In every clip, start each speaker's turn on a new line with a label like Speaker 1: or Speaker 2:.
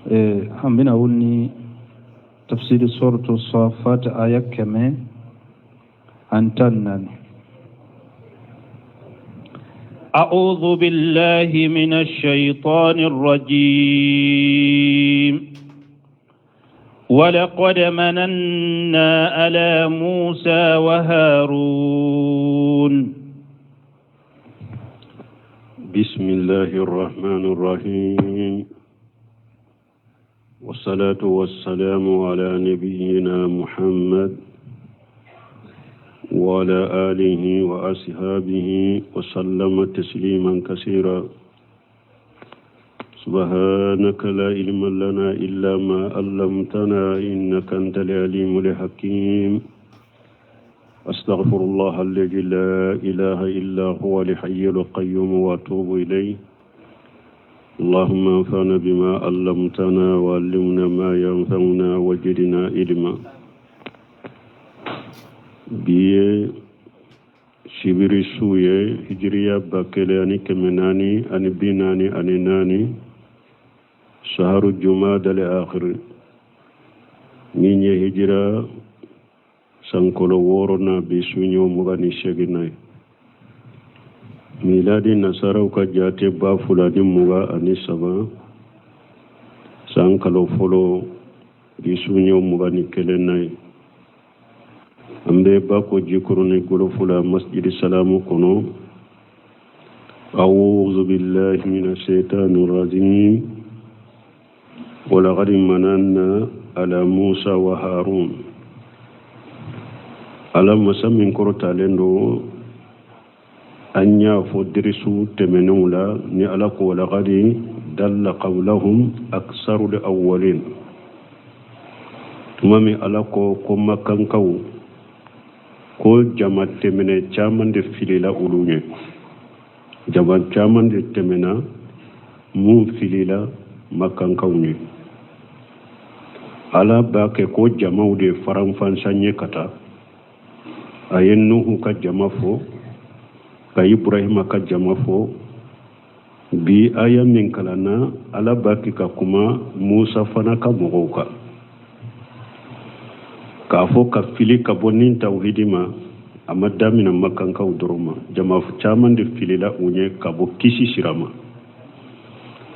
Speaker 1: An bɛna wuli ni tafsiri suratu safat aya 114. أعوذ بالله من الشيطان الرجيم. ولقد مننا على موسى وهارون.
Speaker 2: بسم الله الرحمن الرحيم، والصلاة والسلام على نبينا محمد وعلى آله وأصحابه وسلم تسليما كثيرا. سبحانك لا علم لنا إلا ما علمتنا إنك أنت العليم الحكيم. أستغفر الله الذي لا إله إلا هو الحي القيوم وأتوب إليه. اللهم انفعنا بما علمتنا وعلمنا ما ينفعنا وزدنا علما. Bi ye sibiri su ye, hijiriya 1444, saharu jumadal akhir, min ye hijira sankolo wɔɔrɔnan, bi su ɲɛ 28nan ye. Miladi nasaraw ka jate 2023, san kalo fɔlɔ, bi su ɲɛ 21nan ye. An bɛ Bako Jikɔrɔni Gɔlɔfu la, Masjidi Salamu kɔnɔ. أعوذ بالله من الشيطان الرجيم. ولقد مننا على موسى وهارون. Ala masa min kɔrɔtalen don, an y'a fɔ dirisu tɛmɛnenw la ni Ala ko ولقد ضل قبلهم أكثر الأولين. Tuma min Ala ko ko makankaw ko jama tɛmɛnɛ caman de filila olu ɲɛ, jama caman de tɛmɛna mun filila makankaw ɲɛ, Ala b'a kɛ ko jamaw de faranfansa ɲɛ ka taa. A ye Nuhu ka jama fɔ, ka Ibrahima ka jama fɔ. Bi aya min kalanna, Ala b'a kɛ ka kuma Musa fana ka mɔgɔw kan, k'a fɔ ka fili ka bɔ nin tawhidi ma, a ma daminɛ makankaw dɔrɔn ma. Jama caman de filila u ɲɛ ka bɔ kisi sira ma.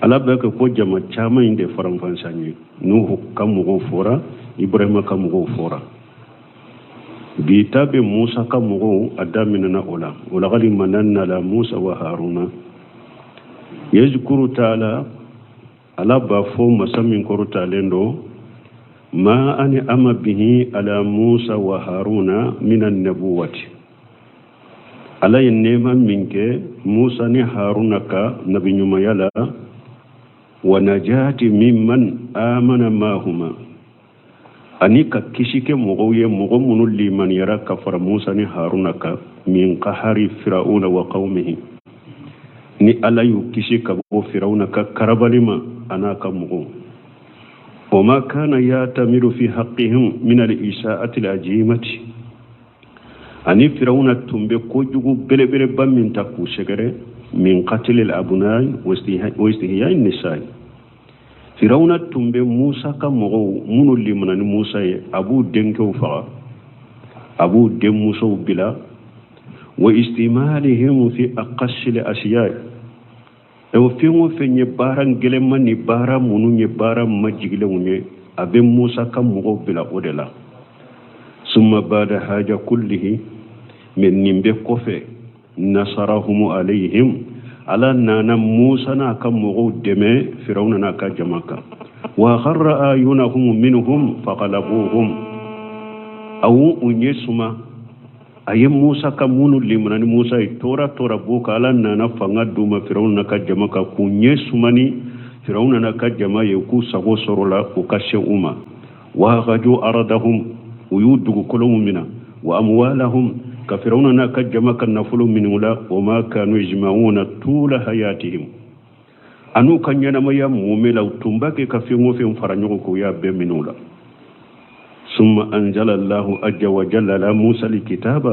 Speaker 2: Ala bɛ kɛ ko jama caman in de faranfansa ɲɛ. Nuhu ka mɔgɔw fɔra, Ibrahima ka mɔgɔw fɔra, bi ta bɛ Musa ka mɔgɔw, a daminɛna o la. ولقد مننا على موسى وهارون. يذكر تعالى, Ala b'a fɔ, masa min kɔrɔtalen don, ما أنعم به على موسى وهارون من النبوة. Ala ye nɛɛma min kɛ Musa ni Haruna ka nabiɲumanya la, ونجاة ممن آمن معهما, ani ka kisi kɛ mɔgɔw ye, mɔgɔ minnu limaniyara ka fara Musa ni Haruna kan, من قهر فرعون وقومه, ni Ala y'u kisi ka bɔ Firawuna ka karabali ma a n'a ka mɔgɔw. وما كان يعتمر في حقهم من الإساءة العظيمة, ani Firawuna tun bɛ kojugu belebeleba min ta k'u sɛgɛrɛ, من قتل الأبناء واستحياء النساء. Firawuna tun bɛ Musa ka mɔgɔw minnu limana ni Musa ye, a b'u denkɛw faga, a b'u denmusow bila, واستعمالهم في أقس الأشياء. O fɛn o fɛn ye baara gɛlɛnma ni baara minnu ye baara majigilenw ye, a bɛ Musa ka mɔgɔw bila o de la. ثم بعد هذا كله, mais nin bɛɛ kɔfɛ, نصرهم عليهم, Ala nana Musa n'a ka mɔgɔw dɛmɛ Firawuna n'a ka jama kan. وأقر أعينهم منهم فغلبوهم. A u ɲɛ suma, a ye Musa ka minnu limana ni Musa ye tora tora b'o kan, Ala nana fanga d'u ma Firawuna ka jama kan, k'u ɲɛ suma ni Firawuna n'a ka jama ye, k'u sago sɔrɔ la, u ka se u ma. وأخذوا أرضهم, u y'u dugukolow minɛ, وأموالهم, ka Firawuna n'a ka jama ka nafolo minɛ u la. وما كانوا يجمعون طول حياتهم, an'u ka ɲɛnamaya mumɛ la, u tun b'a kɛ ka fɛn o fɛn fara ɲɔgɔn kan, u y'a bɛɛ minɛ u la. ثم أنزل الله عز وجل على موسى الكتاب.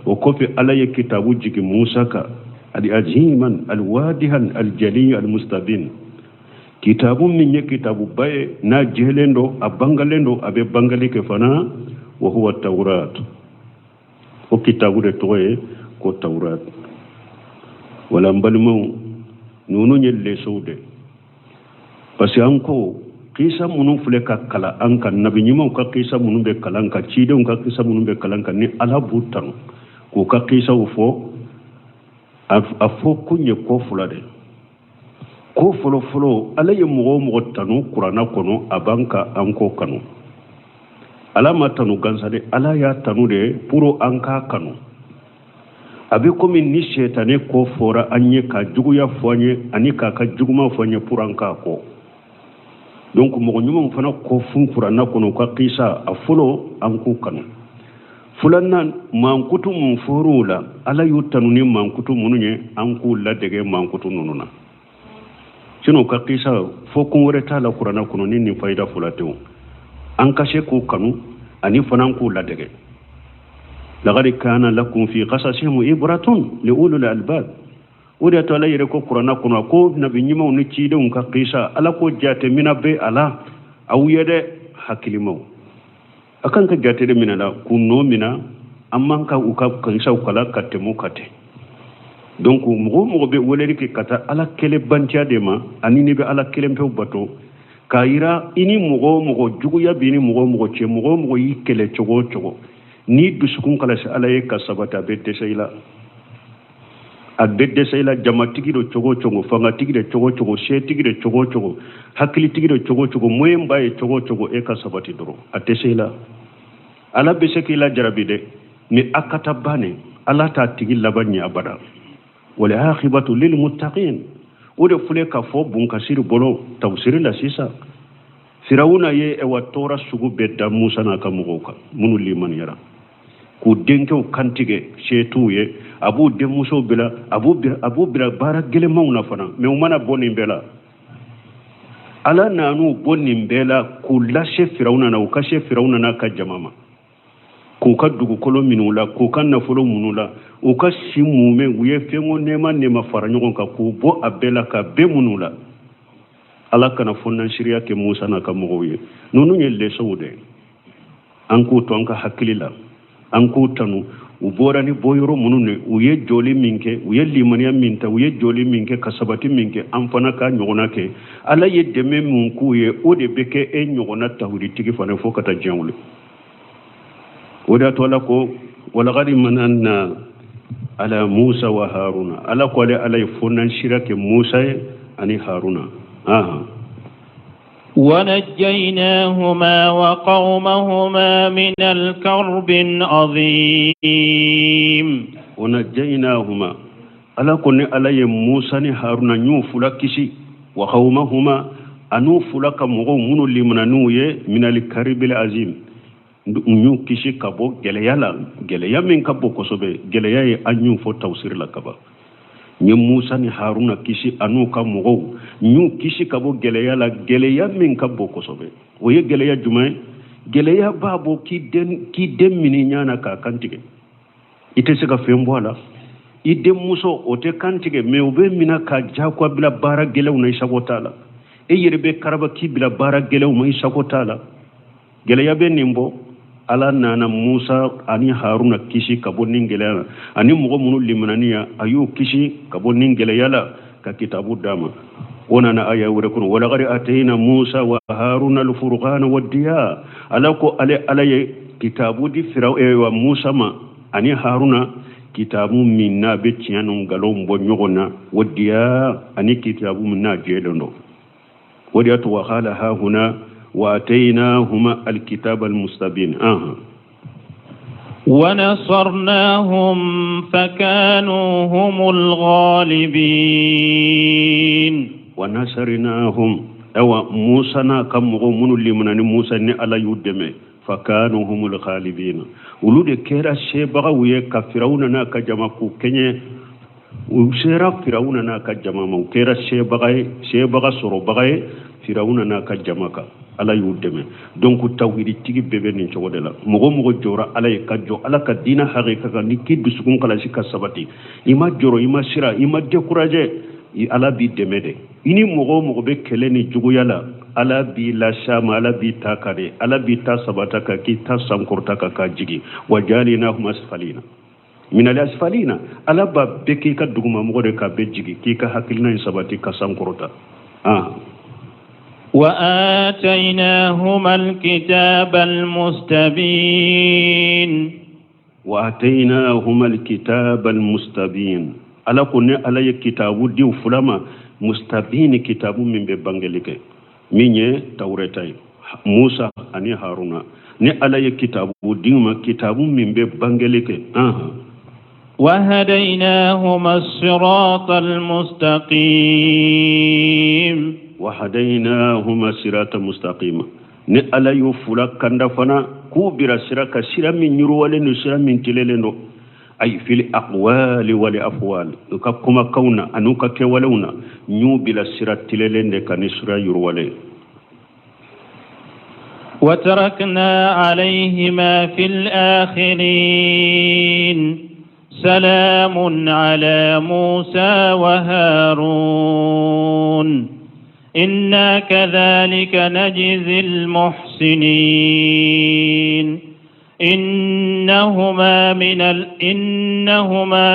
Speaker 2: O kɔfɛ, Ala ye kitabu jigin Musa kan, العظيما الواضحا الجلي المستبين. Kitabu min ye kitabuba ye, n'a jɛlen don, a bangalen don, a bɛ bangali kɛ fana. Wa huwa tawrat, o kitabu de tɔgɔ ye ko tawrat. Wala n balimaw, ninnu ye lesow de, parce que an ko kisa minnu filɛ ka kalan an kan, nabi ɲumanw ka kisa minnu bɛ kalan kan, cidenw ka kisa minnu bɛ kalan kan, ni Ala b'u tanu k'u ka kisaw fɔ, a fɔ kun ye ko fila de. Ko fɔlɔfɔlɔ, Ala ye mɔgɔ o mɔgɔ tanu kuranna kɔnɔ, a b'an ka an k'o kanu. Ala ma tanu gansan de, Ala y'a tanu de pour an k'a kanu. A bɛ komi ni sɛtanɛ ko fɔra an ye, ka juguya fɔ an ye ani k'a ka juguman fɔ an ye pour an k'a kɔ. Donc mɔgɔ ɲumanw fana ko fun kuranna kɔnɔ, u ka kisa, a fɔlɔ, an k'u kanu. Filanan, mankutu mun fɔr'u la, Ala y'u tanu ni mankutu minnu ye, an k'u ladege mankutu ninnu na. Sinon ka kisa fɔ kun wɛrɛ t'a la kuranna kɔnɔ ni nin fayida fila tɛ o. An ka se k'u kanu ani fana an k'u ladege. Laqad kana lakum fi qasasihim ibratun li ulul albab. O de y'a to Ala yɛrɛ ko kuranna kɔnɔ, a ko nabi ɲumanw ni cidenw ka kisa, Ala ko jateminɛ bɛ a la aw ye dɛ, hakilimaw. A kan ka jate de minɛ la k'u nɔ minɛ, an man ka u ka kisaw kalan ka tɛmɛ ka ten. Donc mɔgɔ o mɔgɔ bɛ weleli kɛ ka taa Ala kelenbantiya de ma, ani n'i bɛ Ala kelen pewu bato, k'a yira i ni mɔgɔ o mɔgɔ juguya b'i ni mɔgɔ o mɔgɔ cɛ, mɔgɔ o mɔgɔ y'i kɛlɛ cogo o cogo, n'i dusukun kalasi Ala ye ka sabati, a bɛ dɛsɛ i la, a bɛ dɛsɛ i la. Jamatigi don cogo o cogo, fangatigi de cogo o cogo, setigi de cogo o cogo, hakilitigi de cogo o cogo, moyen b'a ye cogo o cogo, e ka sabati dɔrɔn, a tɛ se i la. Ala bɛ se k'i lajarabi dɛ, mais a ka taa bannen, Ala t'a tigi laban ɲɛ abada. Wal aqibatu lil muttaqin. O de filɛ ka fɔ Bunkasiri bolo tafsiri la sisan. Firawuna ye ɛwa tɔɔrɔ sugu bɛɛ da Musa n'a ka mɔgɔw kan minnu limaniyara, k'u denkɛw kantigɛ, se t'u ye, a b'u denmusow bila, a b'u bila baara gɛlɛnmanw na fana. Mais u mana bɔ nin bɛɛ la, Ala nan'u bɔ nin bɛɛ la k'u lase Firawuna na, u ka se Firawuna n'a ka jama ma, k'u ka dugukolo minnu la, k'u ka nafolo minnu la, u ka si mumɛ, u ye fɛn o nɛɛma nɛɛma fara ɲɔgɔn kan k'u bɔ a bɛɛ la, ka bɛɛ minnu la. Ala kana fɔ nansiriya kɛ Musa n'a ka mɔgɔw ye. Ninnu ye lesow de ye, an k'u to an ka hakili la, an k'u tanu. U bɔra ni bɔyɔrɔ minnu de, u ye jɔli min kɛ, u ye limaniya min ta, u ye jɔli min kɛ ka sabati min kɛ, an fana ka ɲɔgɔnna kɛ. Ala ye dɛmɛ min k'u ye, o de bɛ kɛ e ɲɔgɔnna tawhiditigi fana fo ka taa diɲɛ wuli. O de y'a to Ala ko walaqad mananna ala Musa wa Haruna. Ala ko ale Ala ye fo nansira kɛ Musa ye ani Haruna. Ahan.
Speaker 1: ونجيناهما وقومهما من الكرب العظيم.
Speaker 2: ونجيناهما، Ala ko ne Ala ye Musa ni Haruna y'u fula kisi, wa qawmahuma, an'u fula ka mɔgɔw minnu limana n'u ye, minal karibil azim, n y'u kisi ka bɔ gɛlɛya la, gɛlɛya min ka bon kosɛbɛ. Gɛlɛya ye an y'u fɔ tafsiri la kaban. N ye Musa ni Haruna kisi an'u ka mɔgɔw, n y'u kisi ka bɔ gɛlɛya la, gɛlɛya min ka bon kosɛbɛ. O ye gɛlɛya jumɛn ye? Gɛlɛya b'a bɔ k'i den minɛ ɲa na k'a kantigɛ, i tɛ se ka fɛn bɔ a la. I denmuso, o tɛ kantigɛ, mais o bɛ minɛ ka jagoya bila baara gɛlɛnw na, i sago t'a la. E yɛrɛ bɛ karaba k'i bila baara gɛlɛnw ma, i sago t'a la. Gɛlɛya bɛ nin bɔ. Ala nana Musa ani Haruna kisi ka bɔ nin gɛlɛya la, ani mɔgɔ minnu limananiya, a y'u kisi ka bɔ nin gɛlɛya la ka kitabu d'a ma. O nana aya wɛrɛ kɔnɔ: walaqad atayna Musa wa Haruna alfurqana wadiya. Ala ko ale Ala ye kitabu di Firaw wa Musa ma ani Haruna, kitabu min n'a bɛ tiɲɛ ni nkalon bɔ ɲɔgɔn na, wadiya, ani kitabu min n'a jɛlen don. O de y'a to wa qala ha huna wa ataynahuma alkitaba almustabin. Aha.
Speaker 1: ونصرناهم فكانوا هم الغالبين.
Speaker 2: ونصرناهم، awa Musa n'a ka mɔgɔw minnu limana ni Musa ni Ala y'u dɛmɛ, fakanu humul ghalibina, olu de kɛra sebagaw ye ka Firawuna n'a ka jama k'u kɛɲɛ. U sera Firawuna n'a ka jama ma, u kɛra sebaga ye, sebaga sɔrɔbaga ye Firawuna n'a ka jama kan. Ala y'u dɛmɛ. Donc tawhiditigi bɛɛ bɛ nin cogo de la. Mɔgɔ o mɔgɔ jɔra Ala ye, ka jɔ Ala ka diinɛ hakika kan, ni k'i dusukun kalasi ka sabati, i ma jɔrɔ, i ma sira, i ma découragé. Ala b'i dɛmɛ de. I ni mɔgɔ o mɔgɔ bɛ kɛlɛ ni juguya la, Ala b'i las'a ma, Ala b'i ta kan de, Ala b'i ta sabata kan, k'i ta sankɔrɔta kan k'a jigin. Wa jaalinahum asfalina minal asfalina, Ala b'a bɛɛ k'i ka dugumamɔgɔ de k'a bɛɛ jigin, k'i ka hakilina in sabati ka sankɔrɔta.
Speaker 1: وآتيناهما الكتاب المستبين.
Speaker 2: وآتيناهما الكتاب المستبين. Ala ko ne Ala ye kitabu di u fila ma, mustabini, kitabu min bɛ bangeli kɛ, min ye Tawureta ye. Musa ani Haruna, ne Ala ye kitabu di u ma, kitabu min bɛ bangeli kɛ.
Speaker 1: وهديناهما الصراط المستقيم.
Speaker 2: وهديناهما الصراط المستقيم. Ne Ala y'u fila kanda fana k'u bira sira kan, sira min yiriwalen don, sira min tilelen don. Ay fil aqwali wal afwal, u ka kumakanw na an'u ka kɛwalew na, n y'u bila sira tilelen de kan ni sira yiriwalen.
Speaker 1: وتركنا عليهما في الآخرين. سلام على موسى وهارون، إنا كذلك نجزي المحسنين. إنهما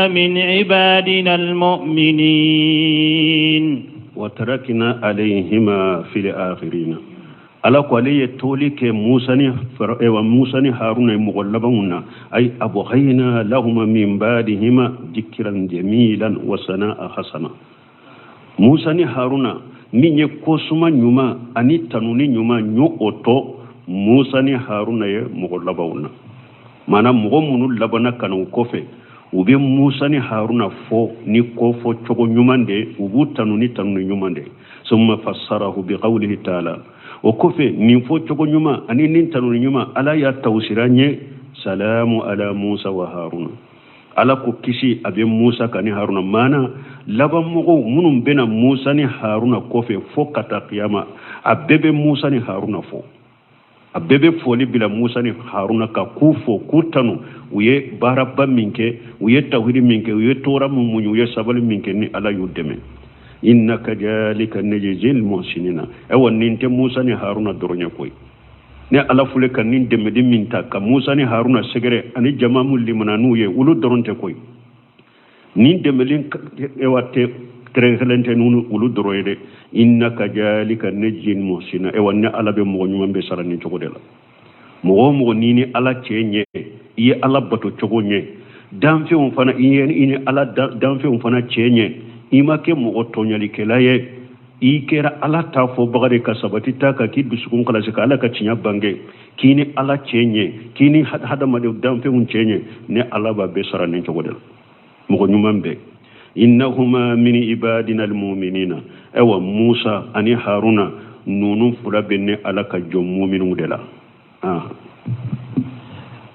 Speaker 1: من عبادنا المؤمنين.
Speaker 2: وتركنا عليهما في الآخرين. Ala ko ale ye toli kɛ Musa ni ewa Musa ni Haruna ye mɔgɔ labanw na. Ay abghayna lahuma min ba'dihima dhikran jamilan wa sana'a hasana. Musa ni Haruna min ye kosuma ɲuman ani tanuni ɲuman, n y'o to Musa ni Haruna ye mɔgɔ labanw na. Maana mɔgɔ minnu labanna ka na u kɔfɛ, u bɛ Musa ni Haruna fɔ ni kofɔ cogo ɲuman de, u b'u tanu ni tanuni ɲuman de. Summa fassarahu biqawlihi ta'ala. O kɔfɛ, nin fɔ cogo ɲuman ani nin tanuni ɲuman, Ala y'a tawusira ɲɛ: salamu ala Musa wa Haruna. Ala ko kisi a bɛ Musa kan ni Haruna. Maana labanmɔgɔw minnu bɛna Musa ni Haruna kɔfɛ fo ka taa kiyama, a bɛɛ bɛ Musa ni Haruna fɔ, a bɛɛ bɛ foli bila Musa ni Haruna kan, k'u fo, k'u tanu, u ye baaraba min kɛ, u ye tawhidi min kɛ, u ye tɔɔrɔ min muɲu, u ye sabali min kɛ, ni Ala y'u dɛmɛ. Inna kadhalika najzil muhsinina. Ayiwa, nin tɛ Musa ni Haruna dɔrɔn ye koyi. Ne Ala filɛ ka nin dɛmɛli min ta ka Musa ni Haruna sɛgɛrɛ ani jama min limana n'u ye, olu dɔrɔn tɛ koyi. Nin dɛmɛli ewa tɛ kɛrɛnkɛrɛn tɛ n'u olu dɔrɔn ye dɛ. Inna kadhalika najzil muhsinina. Ayiwa, ne Ala bɛ mɔgɔ ɲuman bɛ sara nin cogo de la. Mɔgɔ o mɔgɔ n'i ni Ala cɛ ɲɛ, i ye Ala bato cogo ɲɛ, danfɛnw fana, i ye i ni Ala danfɛnw fana cɛ ɲɛ, i ma kɛ mɔgɔ tɔɲɔlikɛla ye, i kɛra Ala ta fɔbaga de ka sabati ta kan, k'i dusukun kalasi ka Ala ka tiɲɛ bange, k'i ni Ala cɛ ɲɛ, k'i ni hadamadenw danfɛnw cɛ ɲɛ, ne Ala b'a bɛɛ sara nin cogo de la, mɔgɔ ɲuman bɛɛ. Innahuma min ibadina almuminina. Ayiwa, Musa ani Haruna ninnu fila bɛ ne Ala ka jɔn muminw de la.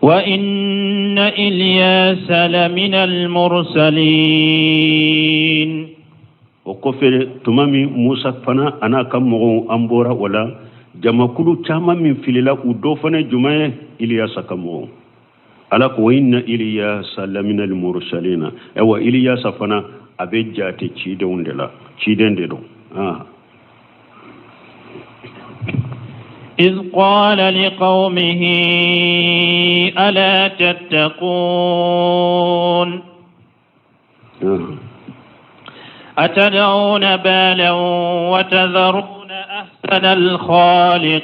Speaker 1: وإن إلياس لمن المرسلين.
Speaker 2: O kɔfɛ, tuma min Musa fana a n'a ka mɔgɔw, an bɔra o la, jamakulu caman min filila, u dɔ fana jumɛn ye? Iliyasa ka mɔgɔw. Ala ko inna Iliyasa lamina almursalina. Ayiwa, Iliyasa fana a bɛ jate cidenw de la, ciden de don.
Speaker 1: إذ قال لقومه ألا تتقون. أتدعون بالا وتذرون أحسن الخالقين.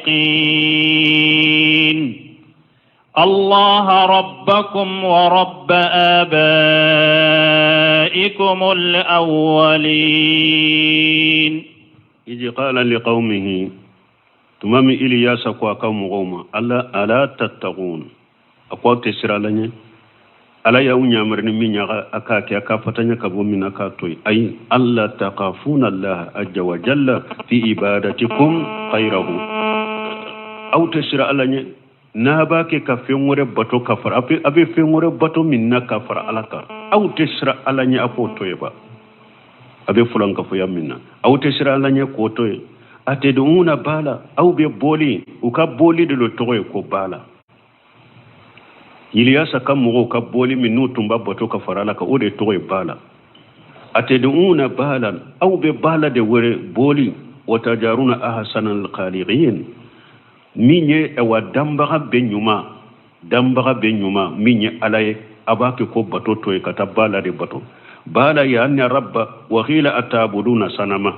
Speaker 1: الله ربكم ورب آبائكم الأولين.
Speaker 2: إذ قال لقومه، tuma min Iliyasa ko a ka mɔgɔw ma: ala ala tattaqun, a ko aw tɛ siran Ala ɲɛ? Ala y'aw yamari ni min ye a k'a kɛ, a k'a fatanya ka bɔ min na k'a to yen. Ayi alla takhafuna Allah azza wa jalla fi ibadatikum ghayrahu. Aw tɛ siran Ala ɲɛ n'a b'a kɛ ka fɛn wɛrɛ bato ka fara a bɛ fɛn wɛrɛ bato min na ka fara Ala kan? Aw tɛ siran Ala ɲɛ a k'o to yen ba? A bɛ fulankafoya min na, aw tɛ siran Ala ɲɛ k'o to yen? Atad'una bala, aw bɛ boli, u ka boli de lo tɔgɔ ye ko bala. Iliyasa ka mɔgɔw ka boli min n'u tun b'a bato ka fara Ala kan, o de tɔgɔ ye bala. Atad'una balan, aw bɛ bala de wele boli, wa tajaruna ahsana alkhaliqin, min ye awa danbaga bɛɛ ɲuman, danbaga bɛɛ ɲuman min ye Ala ye, a b'a kɛ ko bato to ye ka taa bala de bato. Bala ya anna rabba wa qila atabuduna sanama.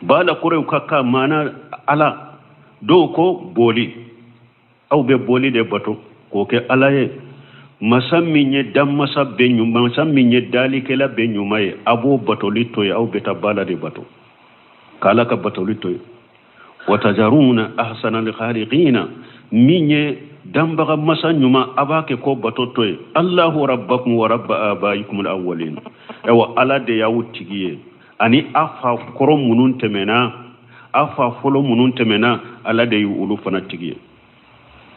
Speaker 2: Bala kɔrɔ ka ka maana Ala, dɔw ko boli, aw bɛ boli de bato k'o kɛ Ala ye. Masa min ye danmasa bɛɛ ɲuman, masa min ye dalikɛla bɛɛ ɲuman ye, a b'o batoli to ye, aw bɛ taa bala de bato k'Ala ka batoli to ye. Wa tajaruna ahsana alkhaliqina, min ye danbaga masa ɲuman, a b'a kɛ ko bato to ye. Allahu rabbakum wa rabba abaikum alawwalin, awa Ala de y'aw tigi ye ani a fa kɔrɔ minnu tɛmɛna, a fa fɔlɔ minnu tɛmɛna, Ala de y'olu fana tigi ye.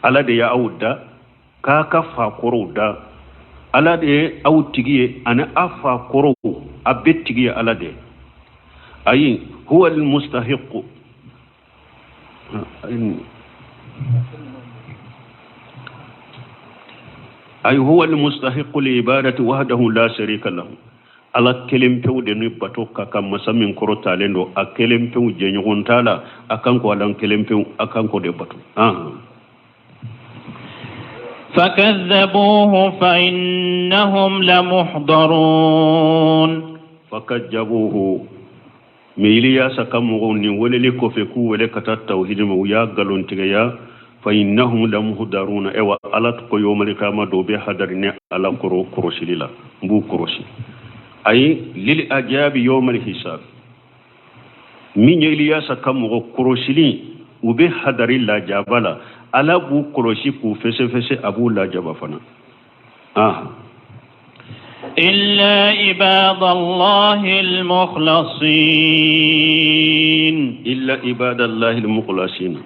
Speaker 2: Ala de y'aw da k'a ka fa kɔrɔw da, Ala de ye aw tigi ye ani a fa kɔrɔw, a bɛɛ tigi ye Ala de ye. Ayi huwa almustahiqu, ay huwa almustahiqu li ibadati wahdahu la sharika lahu. Ala kelen pewu de ni bato ka kan, masa min kɔrɔtalen don, a kelen pewu, jɛɲɔgɔn t'a la, a kan ko Ala kelen pewu, a kan ko de bato.
Speaker 1: فكذبوه فإنهم لمحضرون.
Speaker 2: فكذبوه, mais Iliyasa ka mɔgɔw nin weleli kɔfɛ k'u wele ka taa tawhidi ma, u y'a nkalontigiya. Fa innahum lamuhdaruna, ewa Ala ko yomali kama dɔ bɛ hadari ne Ala kɔrɔ kɔrɔsili la, n b'u kɔrɔsi. Ayi lil ajabi yawmal hisab, min ye Iliyasa ka mɔgɔ kɔrɔsili, u bɛ hadari lajaba la, Ala b'u kɔlɔsi k'u fɛsɛfɛsɛ, a b'u lajaba fana.
Speaker 1: إلا عباد الله المخلصين.
Speaker 2: إلا عباد الله المخلصين,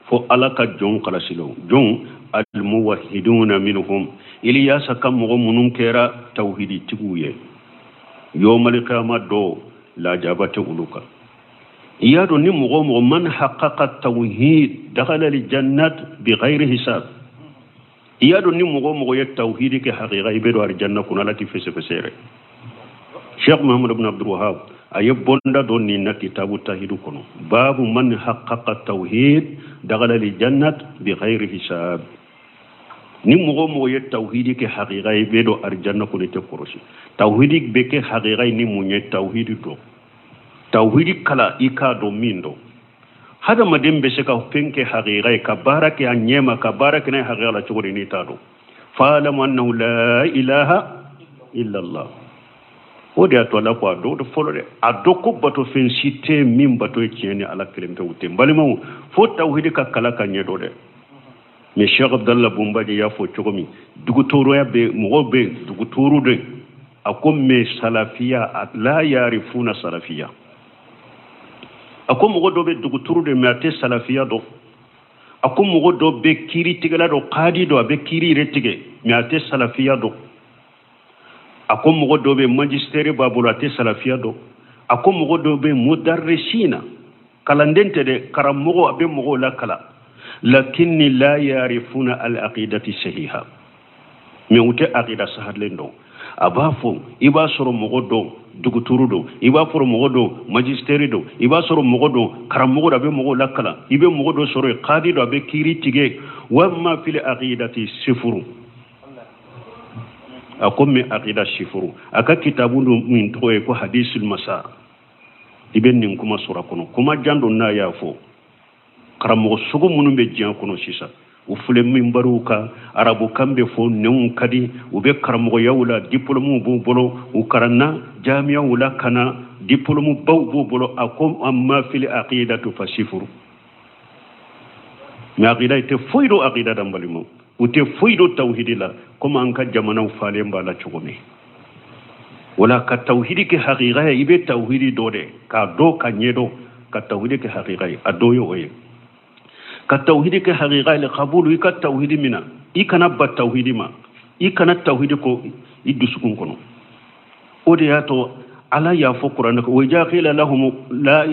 Speaker 2: fo Ala ka jɔn kalasilenw, jɔn almuwahiduna minhum, Iliyasa ka mɔgɔ minnu kɛra tawhiditigiw ye, yawmal qiyama dɔ lajaba tɛ olu kan. I y'a dɔn ni mɔgɔ o mɔgɔ man haqqaqa tawhid dakhala aljannat bighayri hisab. I y'a dɔn ni mɔgɔ o mɔgɔ ye tawhidi kɛ haqiqa, i bɛ don alijanna kɔnɔ, Ala t'i fɛsɛfɛsɛ yɛrɛ. Cheikh Muhammad ibn Abdul Wahab a ye bonda dɔ nin na kitabu tahidu kɔnɔ, babu man haqqaqa tawhid dakhala aljannat bighayri hisab. Ni mɔgɔ o mɔgɔ ye tawhidi kɛ haqiqa, i bɛ don alijanna kɔnɔ, i tɛ kɔrɔsi. Tawhidi bɛ kɛ haqiqa ni mun ye? Tawhidi dɔn, tawhidi kala, i k'a dɔn min dɔn. Hadamaden bɛ se ka fɛn kɛ haqiqa ye, ka baara kɛ a ɲɛma, ka baara kɛ n'a ye haqiqa la cogo di n'i t'a dɔn? Fa'lamu annahu la ilaha illallah. O de y'a to Ala ko a dɔw de fɔlɔ dɛ, a dɔn ko bato fɛn si tɛ min bato ye tiɲɛ ni Ala kelen pewu tɛ. N balimaw, fo tawhidi ka kala ka ɲɛ dɔn dɛ. Mais Cheikh Abdallah Bunbaji y'a fɔ cogo min, dugutoroya bɛ mɔgɔw bɛ dugutoro de, a ko mais salafiya la yarifuna salafiya. A ko mɔgɔ dɔ bɛ dugutoro de, mais a tɛ salafiya dɔn. A ko mɔgɔ dɔ bɛ kiiritigɛla dɔn, kadi dɔn, a bɛ kiiri yɛrɛ tigɛ, mais a tɛ salafiya dɔn. A ko mɔgɔ dɔ bɛ magistère b'a bolo, a tɛ salafiya dɔn. A ko mɔgɔ dɔ bɛ mudarrisina, kalanden tɛ dɛ, karamɔgɔ, a bɛ mɔgɔw lakala, lakinni la yarifuna al aqidati sahiha, mais u tɛ aqida sahalen dɔn. A b'a fɔ i b'a sɔrɔ mɔgɔ dɔ duguturu don, i b'a sɔrɔ mɔgɔ dɔ magistère don, i b'a sɔrɔ mɔgɔ dɔ karamɔgɔ dɔ, a bɛ mɔgɔw lakalan, i bɛ mɔgɔ dɔ sɔrɔ yen kadi dɔ, a bɛ kiiri tigɛ, walima fil aqidati sifuru. A ko min aqida sifuru, a ka kitabu dɔ min tɔgɔ ye ko hadisul masa, i bɛ nin kuma sɔrɔ a kɔnɔ. Kuma jan don n'a y'a fɔ. Karamɔgɔ sugu minnu bɛ diɲɛ kɔnɔ sisan, u filɛ minbariw kan, arabukan bɛ fɔ, nɛnw ka di, u bɛ karamɔgɔyaw la, diplôme b'u bolo, u karanna jamiyaw la ka na, diplôme baw b'u bolo. A ko amma fil aqidatu fa sifuru, mais aqida i tɛ foyi dɔn aqida da, n balimaw, u tɛ foyi dɔn tawhidi la, komi an ka jamanaw falen b'a la cogo min. Wala ka tawhidi kɛ haqiqa ye, i bɛ tawhidi dɔ dɛ k'a dɔn ka ɲɛdɔn, ka tawhidi kɛ haqiqa ye, a dɔ ye o ye. Ka tawhidi kɛ haqiqa ye, kabulu, i ka tawhidi mina, i kana ba tawhidi ma, i kana tawhidi ko i dusukun kɔnɔ. O de y'a to Ala y'a fɔ Kuranɛ kɔnɔ, wa iza qila lahum la,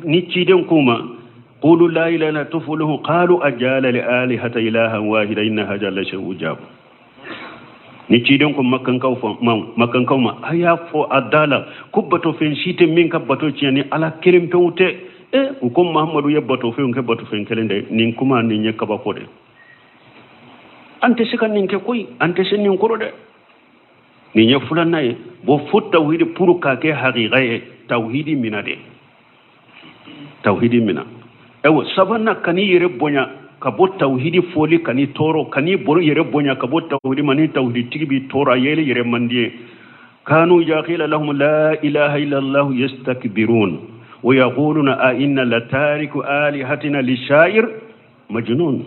Speaker 2: ni ciden k'u ma qulu la ilaha illa tuflihu qalu ajala li alihata ilahan wahida inna hadha la shay'un ujab. Ni ciden ko makankaw fɔ ma makankaw ma a y'a fɔ a da la ko batofɛn si tɛ min ka bato tiɲɛ ni ala kelen pewu tɛ. E u ko mahamadu ye batofɛnw kɛ batofɛn kelen de. Nin kuma nin ye kabako de. An tɛ se ka nin kɛ koyi, an tɛ se nin kɔrɔ dɛ. Nin ye filanan ye. Bon, fo tawhidi pour k'a kɛ hakika ye, tawhidi mina de, tawhidi mina. Ayiwa, sabanan, kan'i yɛrɛ bonya ka bɔ tawhidi fɔli, kan'i tɔɔrɔ, kan'i bolo yɛrɛ bonya ka bɔ tawhidi ma. Ni tawhidi tigi b'i tɔɔrɔ, a yɛrɛ yɛrɛ man di ye. Kanu iza qila lahum la ilaha illallah yastakbirun wa yaquluna a inna la tariku alihatina li sha'ir majnun.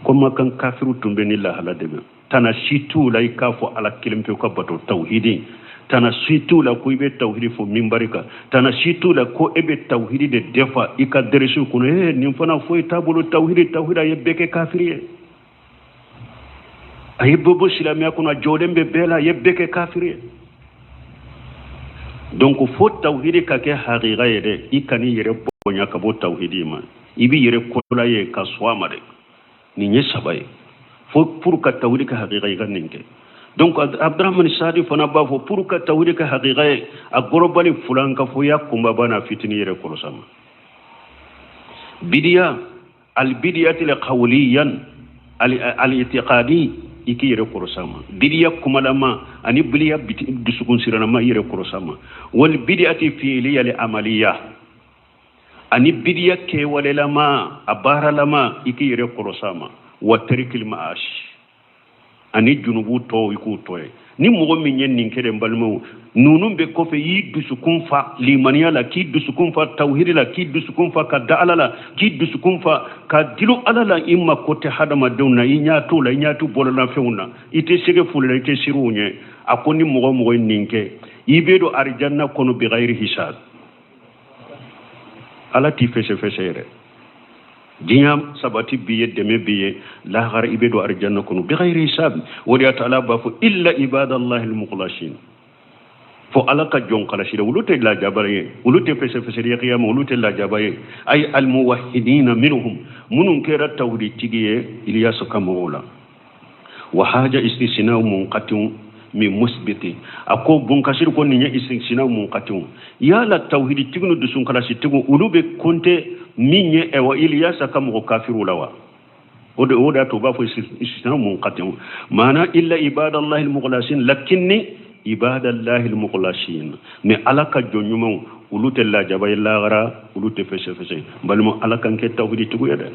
Speaker 2: Ko makan kafiru tun bɛ ni lahala de bɛ tana si t'u la i k'a fɔ ala kelen pewu ka bato, tawhidi. Tana si t'u la ko i bɛ tawhidi fɔ minbari kan. Tana si t'u la ko e bɛ tawhidi de defa i ka dɛrɛsiw kɔnɔ. Ee, nin fana foyi t'a bolo, tawhidi, tawhidi, a ye bɛɛ kɛ kafiri ye, a ye bɛɛ bɔ silamɛya kɔnɔ, a jɔlen bɛ bɛɛ la, a ye bɛɛ kɛ kafiri ye. Donc fo tawhidi ka kɛ hakika ye dɛ, i kan'i yɛrɛ bonya ka bɔ tawhidi ma, i b'i yɛrɛ kola ye ka sɔn a ma dɛ. Nin ye saba ye. Fo pour ka tawhidi kɛ hakika, i ka nin kɛ. Donc Abdurahmani Sadi fana b'a fɔ, pour ka tawhidi kɛ hakika ye, a gɔrɔbali fulan ka fɔ ya kunbaba n'a fitini yɛrɛ kɔlɔsa ma. Bidiya albidiyati le qawliyan al-i'tiqadi, i k'i yɛrɛ kɔlɔsa ma. Bidiya kumalama ani bidiya dusukun siranama, i yɛrɛ kɔlɔsa ma. Wal bidiyati fi'liya li amaliya, ani bidiya kɛwalelama, a baaralama, i k'i yɛrɛ kɔlɔsa ma. Wa tarikil ma'asi, ani junubu tɔw, i k'u tɔ ye. Ni mɔgɔ min ye nin kɛ dɛ, n balimaw, ninnu bɛ kɔfɛ, y'i dusukun fa limaniya la, k'i dusukun fa tawhidi la, k'i dusukun fa ka da ala la, k'i dusukun fa ka dilo ala la, i mako tɛ hadamadenw na, i ɲɛ t'u la, i ɲɛ t'u bololafɛnw na, i tɛ sɛgɛ foli la, i tɛ siran u ɲɛ. A ko ni mɔgɔ mɔgɔ ye nin kɛ, i bɛ don arijanna kɔnɔ bigayiri hisab. Ala t'i fɛsɛfɛsɛ yɛrɛ. Diɲɛ sabati b'i ye, dɛmɛ b'i ye, lahara i bɛ don arijanna kɔnɔ bigayiri hisab. O de y'a to ala b'a fɔ illa ibadallahi almukhlasin. Fo ala ka jɔn kalasira, olu tɛ lajaba ye, olu tɛ fɛsɛfɛsɛli ye kiyama, olu tɛ lajaba ye. Ay almuwahidina minhum, minnu kɛra tawhiditigi ye Iliyasu ka mɔgɔw la. Wa haja istisna munqatin min musbiti. A ko bunkasiri ko nin ye istisna munqatin. Yala tawhiditigiw ni dusunkalasitigiw, olu bɛ konte min ye ɛwa Iliyasa ka mɔgɔ kafiriw la wa? O de y'a to u b'a fɔ istisna munqatin, maana illa ibadallahi almukhlasin, lakinni ibadallahi almukhlasin. Mais ala ka jɔn ɲumanw, olu tɛ lajaba ye lahara, olu tɛ fɛsɛfɛsɛ. N balima, ala kan kɛ tawhiditigiw ye dɛ.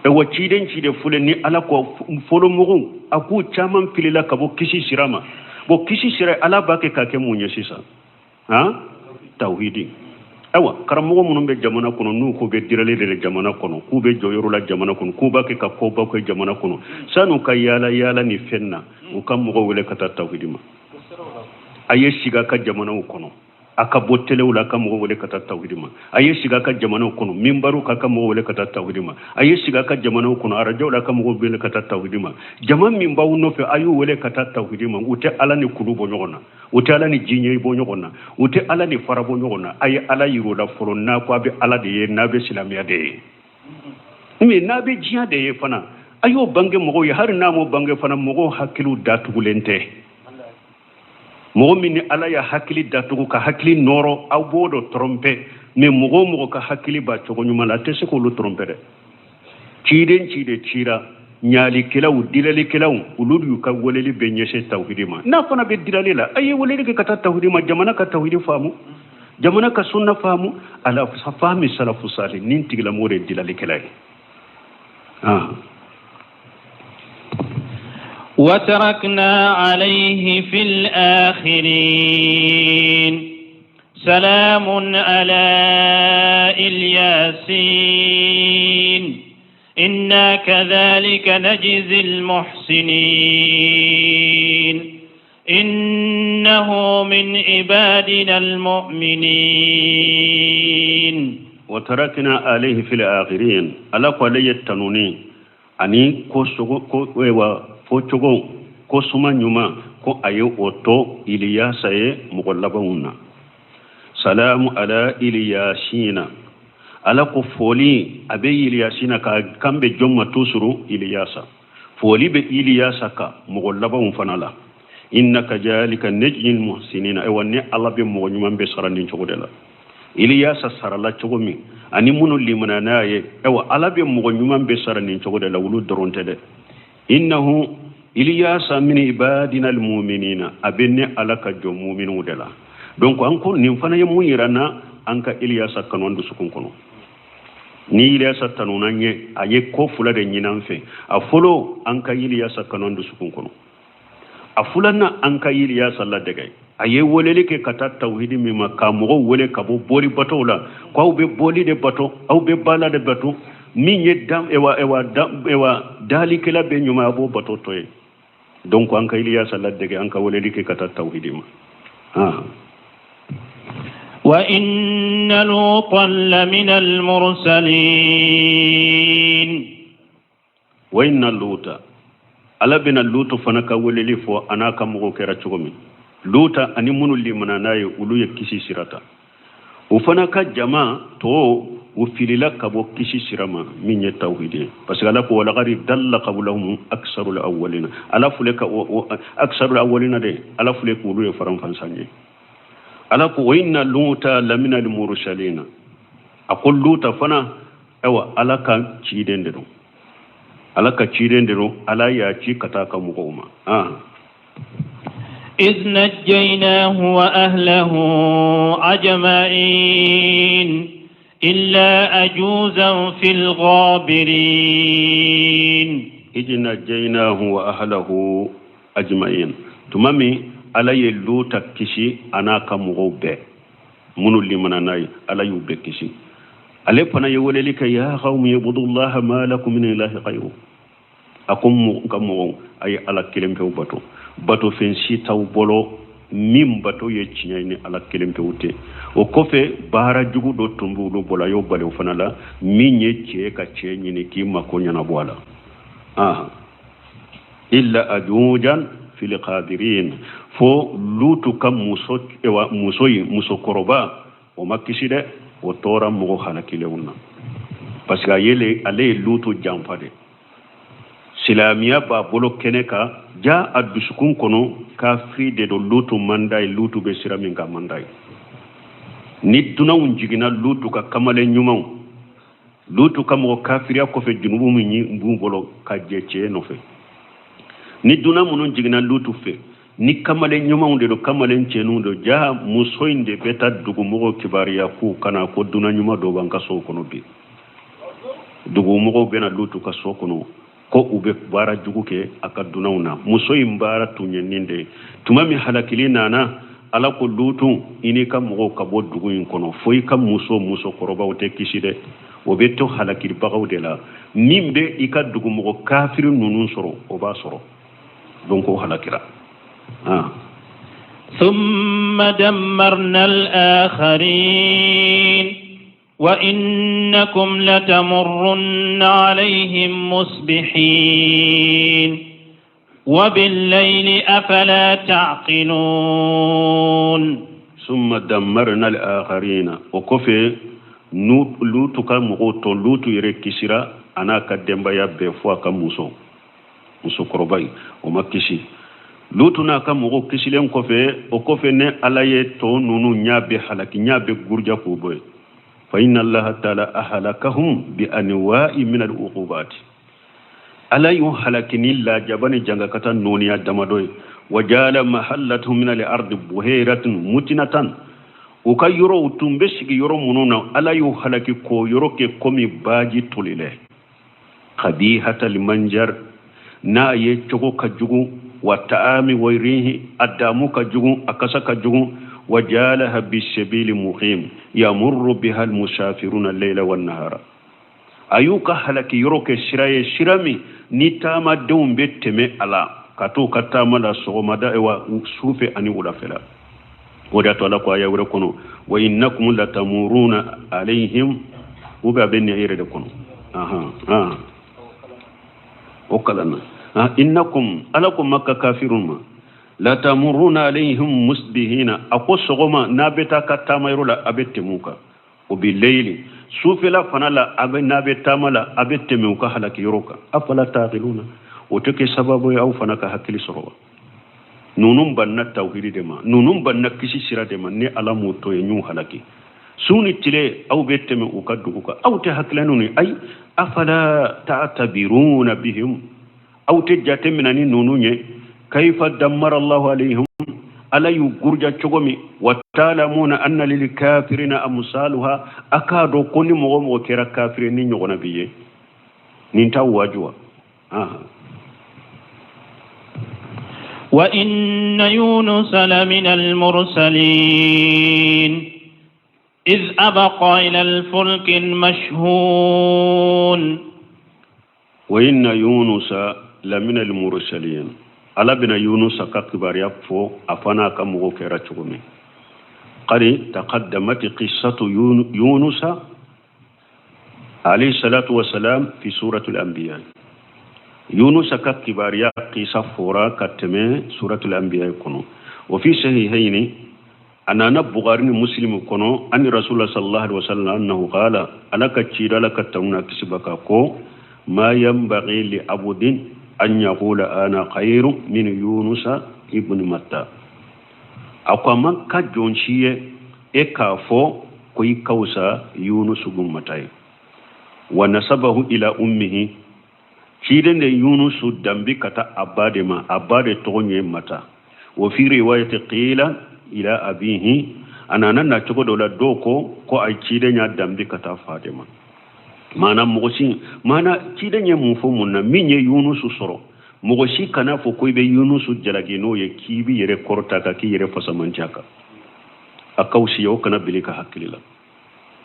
Speaker 2: Wa ciden ciden fɔlɔ ni ala ko fɔlɔ mɔgɔw, a k'u caman filila ka bɔ kisi sira ma. Bon, kisi sira, ala b'a kɛ ka kɛ mun ye sisan? Han, tawhidi. Ayiwa, karamɔgɔ minnu bɛ jamana kɔnɔ, n'u ko bɛ dirali de la jamana kɔnɔ, k'u bɛ jɔyɔrɔ la jamana kɔnɔ, k'u b'a kɛ ka kobaw kɛ jamana kɔnɔ, san'u ka yaala yaala ni fɛn na, u ka mɔgɔw wele ka taa tawhidi ma. A ye sigi a ka jamanaw kɔnɔ, a ka bɔ telew la, a ka mɔgɔw wele ka taa tawhidi ma. A ye sigi a ka jamanaw kɔnɔ, minbaru ka ka mɔgɔw wele ka taa tawhidi ma. A ye sigi a ka jamanaw kɔnɔ, arajow la, a ka mɔgɔw wele ka taa tawhidi ma. Jama min b'aw nɔfɛ, a y'u wele ka taa tawhidi ma. U tɛ ala ni kulu bɔ ɲɔgɔn na, u tɛ ala ni diɲɛ bɔ ɲɔgɔn na, u tɛ ala ni fara bɔ ɲɔgɔn na. A ye ala yir'u la fɔlɔ. N'a ko a bɛ ala de ye, n'a bɛ silamɛya de ye, mais n'a bɛ diɲɛ de ye fana, a y'o bange mɔgɔw ye. Hali n'a m'o bange fana, mɔgɔw hakiliw datugulen tɛ. Mɔgɔ min ni ala ya hakili datugu ka hakili nɔrɔ, aw b'o dɔ tromper. Mais mɔgɔ o mɔgɔ ka hakili b'a cogo ɲuman la, a tɛ se k'olu tromper dɛ. Ciden ci de cira ɲalikɛlaw, dilalikɛlaw, olu y'u ka weleli bɛ ɲɛsin tawhidi ma. N'a fana bɛ dilali la, a ye weleli kɛ ka taa tawhidi ma. Jamana ka tawhidi faamu, jamana ka sunna faamu, ala fahmi salafu salih, nin tigilamɔgɔ de ye dilalikɛla ye. Ah.
Speaker 1: وتركنا عليه في الآخرين. سلام على الياسين. إنا كذلك نجزي المحسنين. إنه من عبادنا المؤمنين.
Speaker 2: وتركنا عليه في الآخرين. Ala ko ale ye tanuni ani ko sogo ko wa fɔcogo ko suma ɲuman, ko a ye o to Iliyasa ye mɔgɔ labanw na. Salamu ala Iliyasina. Ala ko foli a bɛ Iliyasina ka kan bɛ jɔn ma? Tusuru Iliyasa. Foli bɛ Iliyasa kan mɔgɔ labanw fana la. Inna kajalika najzil muhsinina, ayiwa ne Ala bɛ mɔgɔ ɲuman bɛɛ sara nin cogo de la. Iliyasa sarala cogo min ani minnu limana n'a ye, ayiwa Ala bɛ mɔgɔ ɲuman bɛɛ sara nin cogo de la, olu dɔrɔn tɛ dɛ. Innahu Iliyasa min ibadina almuminina, a bɛ ne Ala ka jɔn muminw de la. Donc an ko nin fana ye mun yira an na? An ka Iliyasa kanu an dusukun kɔnɔ. Ni Iliyasa tanuna an ye, a ye ko fila de ɲini an fɛ. A fɔlɔ, an ka Iliyasa kanu an dusukun kɔnɔ. A filanan, an ka Iliyasa ladege. A ye weleli kɛ ka taa tawhidi min ma, ka mɔgɔw wele ka bɔ boli batow la, ko aw bɛ boli de bato, aw bɛ bala de bato, min ye dan ewa ewa dan ewa dalikɛla bɛɛ ɲuman, a b'o bato to ye. Donc an ka Iliyasa ladege, an ka weleli kɛ ka taa tawhidi ma. Ah.
Speaker 1: Wa inna lutan lamina al-mursalin.
Speaker 2: Wa inna luta, Ala bɛna Lutu fana ka weleli fɔ, a n'a ka mɔgɔw kɛra cogo min. Luta ani minnu limana n'a ye, olu ye kisi sira ta. O fana ka jama tɔw, u filila ka bɔ kisi sira ma min ye tawhidi ye, parce que Ala ko walakadi dalla qablahum aksarul awwalina. Ala filɛ ka aksarul awwalina de, Ala filɛ k'olu ye faranfansan ye. Ala ko wa inna luta lamina al-mursalina, a ko Luta fana, ayiwa Ala ka ciden de don, Ala ka ciden de don, Ala y'a ci ka taa ka mɔgɔw ma. Ah.
Speaker 1: إذ نجيناه وأهله أجمعين إلا أجوزا في الغابرين.
Speaker 2: إذ نجيناه وأهله أجمعين, tuma min Ala ye Luta kisi a n'a ka mɔgɔw bɛɛ minnu limana n'a ye, Ala y'u bɛɛ kisi. Ale fana ye weleli kɛ: ya qawmi ibudullaha ma lakum min ilahi ghayru. A ko n ka mɔgɔw, a ye Ala kelen pewu bato, bato fɛn si t'aw bolo min bato ye tiɲɛ ye ni Ala kelen pewu tɛ. O kɔfɛ, baara jugu dɔ tun b'olu bolo, a y'o bali o fana la, min ye cɛ ka cɛ ɲini k'i mako ɲɛnabɔ a la. Ah, illa ajujan fil ghabirin, fo Lutu ka muso, ewa muso ye musokɔrɔba, o ma kisi dɛ, o tora mɔgɔ halakilenw na, parce que ale ye Lutu janfa de. Silamɛya b'a bolo kɛnɛ kan, ja a dusukun kɔnɔ kafiri de don. Lutu man d'a ye, Lutu bɛ sira min kan man d'a ye. Ni dunanw jiginna, Lutu ka kamalen ɲumanw, Lutu ka mɔgɔ kafiriya kɔfɛ, junubu min b'u bolo ka jɛ cɛ nɔfɛ, ni dunan minnu jiginna Lutu fɛ, ni kamalen ɲumanw de don, kamalen cɛninw don, ja muso in de bɛ taa dugumɔgɔw kibaruya k'u kana ko dunan ɲuman dɔw b'an ka sow kɔnɔ bi. Dugumɔgɔw bɛna Lutu ka so kɔnɔ ko u bɛ baara jugu kɛ a ka dunanw na. Muso in baara tun ye nin de ye. Tuma min halakili nana, Ala ko Lutu, i n'i ka mɔgɔw ka bɔ dugu in kɔnɔ, fo i ka muso musokɔrɔbaw tɛ kisi dɛ, o bɛ to halakilibagaw de la. Min bɛ i ka dugumɔgɔ kafiri ninnu sɔrɔ, o b'a sɔrɔ. Donc o halakira. Ah.
Speaker 1: ثم دمرنا الآخرين وإنكم لتمرن عليهم مصبحين وبالليل أفلا تعقلون.
Speaker 2: ثم دمرنا الآخرين, o kɔfɛ Lutu ka mɔgɔw tɔ, Lutu yɛrɛ kisira a n'a ka denbaya bɛɛ, fo a ka muso musokɔrɔba in, o ma kisi. Lutu n'a ka mɔgɔw kisilen kɔfɛ, o kɔfɛ ne Ala ye tɔ ninnu ɲa bɛ halaki, ɲa bɛ guruja k'u bɔ yen. Fa inna Allaha taala ahlakahum bi anwa'i min al-uqubati, Ala y'u halaki ni lajaba ni jangakata nɔniya damadɔ ye. Wa jala mahallatuhum min al-ardi buhairatun mutinatan, u ka yɔrɔw tun bɛ sigi yɔrɔ minnu na, Ala y'u halaki k'o yɔrɔ kɛ komi baji tolilɛ, qabihatal manjar, n'a ye cogo ka jugu, wa ta'ami wa rihi, a damu ka jugu, a kasa ka jugu. Wa jalaha bisabili muqim yamurru biha almusafiruna layla wan nahara, a y'u ka halaki yɔrɔ kɛ sira ye, sira min ni taamadenw bɛ tɛmɛ a la ka t'u ka taama la sɔgɔmada wa sufɛ ani wulafɛla. O de y'a to Ala ko aya wɛrɛ kɔnɔ: wa innakum latamuruna alayhim, ou bien a bɛ nin yɛrɛ de kɔnɔ. Ahan, ah, o kalan na innakum, Ala ko Makka kafirun ma, latamuruna alayhim musbihina, a ko sɔgɔma n'a bɛ taa ka taama yɔrɔ la, a bɛ tɛmɛ u kan, o bi leyili, sufɛla fana la, a bɛ n'a bɛ taama la, a bɛ tɛmɛ u ka halaki yɔrɔ kan. Afala taqiluna, O tɛ kɛ sababu ye aw fana ka hakili sɔrɔ wa? Ninnu banna tawhidi de ma, ninnu banna kisi sira de ma. Ne Ala m'u to yen, n y'u halaki. Su ni tile aw bɛ tɛmɛ u ka dugu kan, aw tɛ hakilila ninnu ye. Ayi, afala ta'tabiruna bihim, aw tɛ jate minɛ ni ninnu ye. Kaifa dammara Allahu alayhim, Ala y'u guruja cogo min. Wa ta'lamuna anna lil kafirina amsaluha, a k'a dɔn ko ni mɔgɔ o mɔgɔ kɛra kafiri, nin ɲɔgɔnna b'i ye. Nin t'aw waaju wa?
Speaker 1: وإن يونس لمن المرسلين إذ أبق إلى الفلك المشحون.
Speaker 2: وإن يونس لمن المرسلين. Ala bɛna Yunusa ka kibaruya fɔ, a fana ka mɔgɔw kɛra cogo min. قد تقدمت قصة يونس عليه الصلاة والسلام في سورة الأنبياء. Yunusa ka kibaruya kisa fɔra ka tɛmɛ Suratul Anbiya kɔnɔ. وفي الصحيحين, a nana Bukhari ni Muslim kɔnɔ, عن رسول الله صلى الله عليه وسلم أنه قال, Ala ka cira, Ala ka tanu n'a kisi b'a kan, ko ما ينبغي لعبد أن يقول أنا خير من يونس ابن متى. A ko a man ka jɔn si ye e k'a fɔ ko i ka wusa Yunusu bun Mata ye. ونسبه إلى أمه, ciden de Yunusu dambi ka taa a ba de ma, a ba de tɔgɔ ye Mata. وفي رواية قيل إلى أبيه, a nana na cogo dɔ la, dɔw ko a ciden y'a dambi ka taa fa de ma. Maana mɔgɔ si, maana ciden ye mun fɔ mun na? Min ye Yunusu sɔrɔ, mɔgɔ si kana fɔ ko i bɛ Yunusu jalaki n'o ye, k'i b'i yɛrɛ kɔrɔta kan, k'i yɛrɛ fasamandiya kan, a k'aw si o kana bili ka hakili la.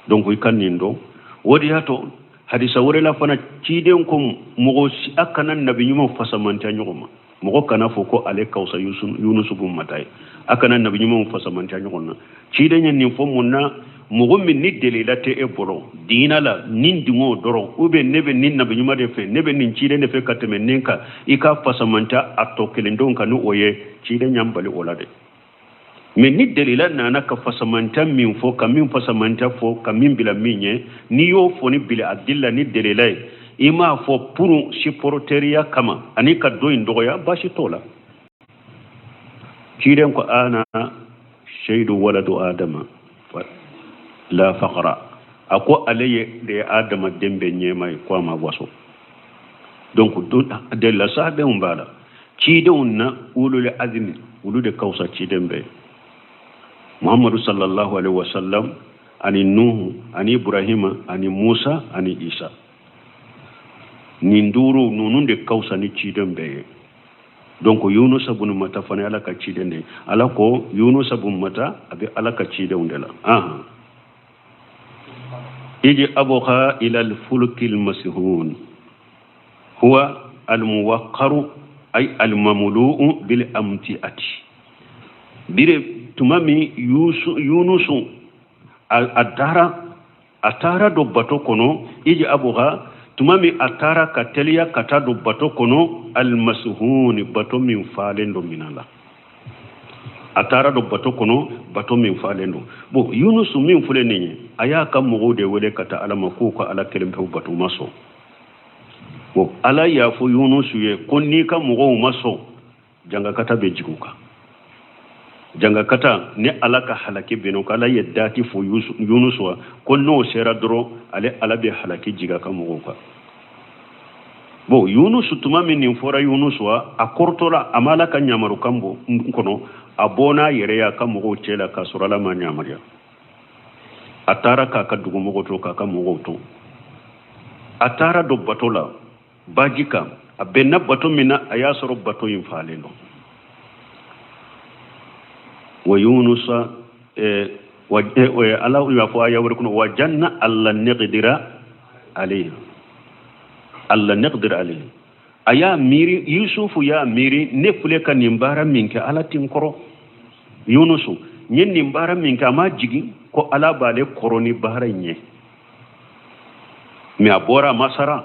Speaker 2: Donc i ka nin dɔn. O de y'a to hadisa wɛrɛ la fana, ciden ko mɔgɔ si a kana nabi ɲumanw fasamandiya ɲɔgɔn ma. Mɔgɔ kana fɔ ko ale ka wusa Yunusu bun Mata ye. A kana nabi ɲumanw fasamandiya ɲɔgɔn na. Ciden ye nin fɔ mun na? Mɔgɔ min ni delila tɛ e bolo diina la, nin dingo dɔrɔn, ou bien ne bɛ nin nabi ɲuman de fɛ, ne bɛ nin ciden de fɛ ka tɛmɛ nin kan, i ka fasamandiya a tɔ kelen denw kan ni o ye, ciden y'an bali o la dɛ. Mais ni delila nana ka fasamanta min fɔ, ka min fasamanta fɔ, ka min bila min ye, n'i y'o fɔ ni bila a dilla ni delila ye, i m'a fɔ pour supporteriya kama ani ka dɔ in dɔgɔya, baasi t'o la. Ciden ko أنا سيد ولد آدم لا فخر, a ko ale ye de ye Adama den bɛɛ ɲɛma ye, ko a ma waso. Donc delila sahabenw b'a la, cidenw na أولو العزم, olu de ka wusa ciden bɛɛ: Muhammadu صلى الله عليه وسلم ani Nuhu ani Ibrahima ani Musa ani Isa. Nin duuru ninnu de ka wusa ni ciden bɛɛ ye. Donc Yunusa bunu Mata fana Ala ka ciden de ye. Ala ko Yunusa bun Mata a bɛ Ala ka cidenw de la. Ahan, إذ أبق إلى الفلك المشحون هو الموقر أي المملوء بالأمتعة. Bire tuma min Yunusu a taara, a taara don bato kɔnɔ, إذ أبق, tuma min a taara ka teliya ka taa don bato kɔnɔ, المشحون, bato min falen don minan la. A taara don bato kɔnɔ, bato min falen don. Bon, Yunusu min filɛ nin ye, a y'a ka mɔgɔw de wele ka taa Ala ma, k'u ka Ala kelen pewu bato, ma sɔn. Bon, Ala y'a fɔ Yunusu ye ko n'i ka mɔgɔw ma sɔn, jangakata bɛ jigin u kan. Jangakata ni Ala ka halaki bɛnna ko Ala ye date fɔ Yunusu wa, ko n'o sera dɔrɔn, ale Ala bɛ halaki jigin a ka mɔgɔw kan. Bon, Yunusu, tuma min nin fɔra Yunusu wa, a kɔrɔtɔla, a ma Ala ka ɲamarukan bɔ kɔnɔ, a bɔ n'a yɛrɛ ye a ka mɔgɔw cɛ la k'a sɔrɔ Ala ma ɲamaruya. A taara k'a ka dugumɔgɔw to, k'a ka mɔgɔw to. A taara don bato la baji kan. A bɛnna bato min na, a y'a sɔrɔ bato in falen don. ويونس Ala y'a fɔ aya wɛrɛ kɔnɔ وظن أن لن نقدر عليه, أن لن نقدر عليه. A y'a miiri, Yusufu y'a miiri, ne filɛ ka nin baara min kɛ, Ala ti n kɔrɔ. Yunusu n ye nin baara min kɛ, a ma jigin ko Ala b'ale kɔrɔ ni baara in ye. Mais a bɔra, a ma sara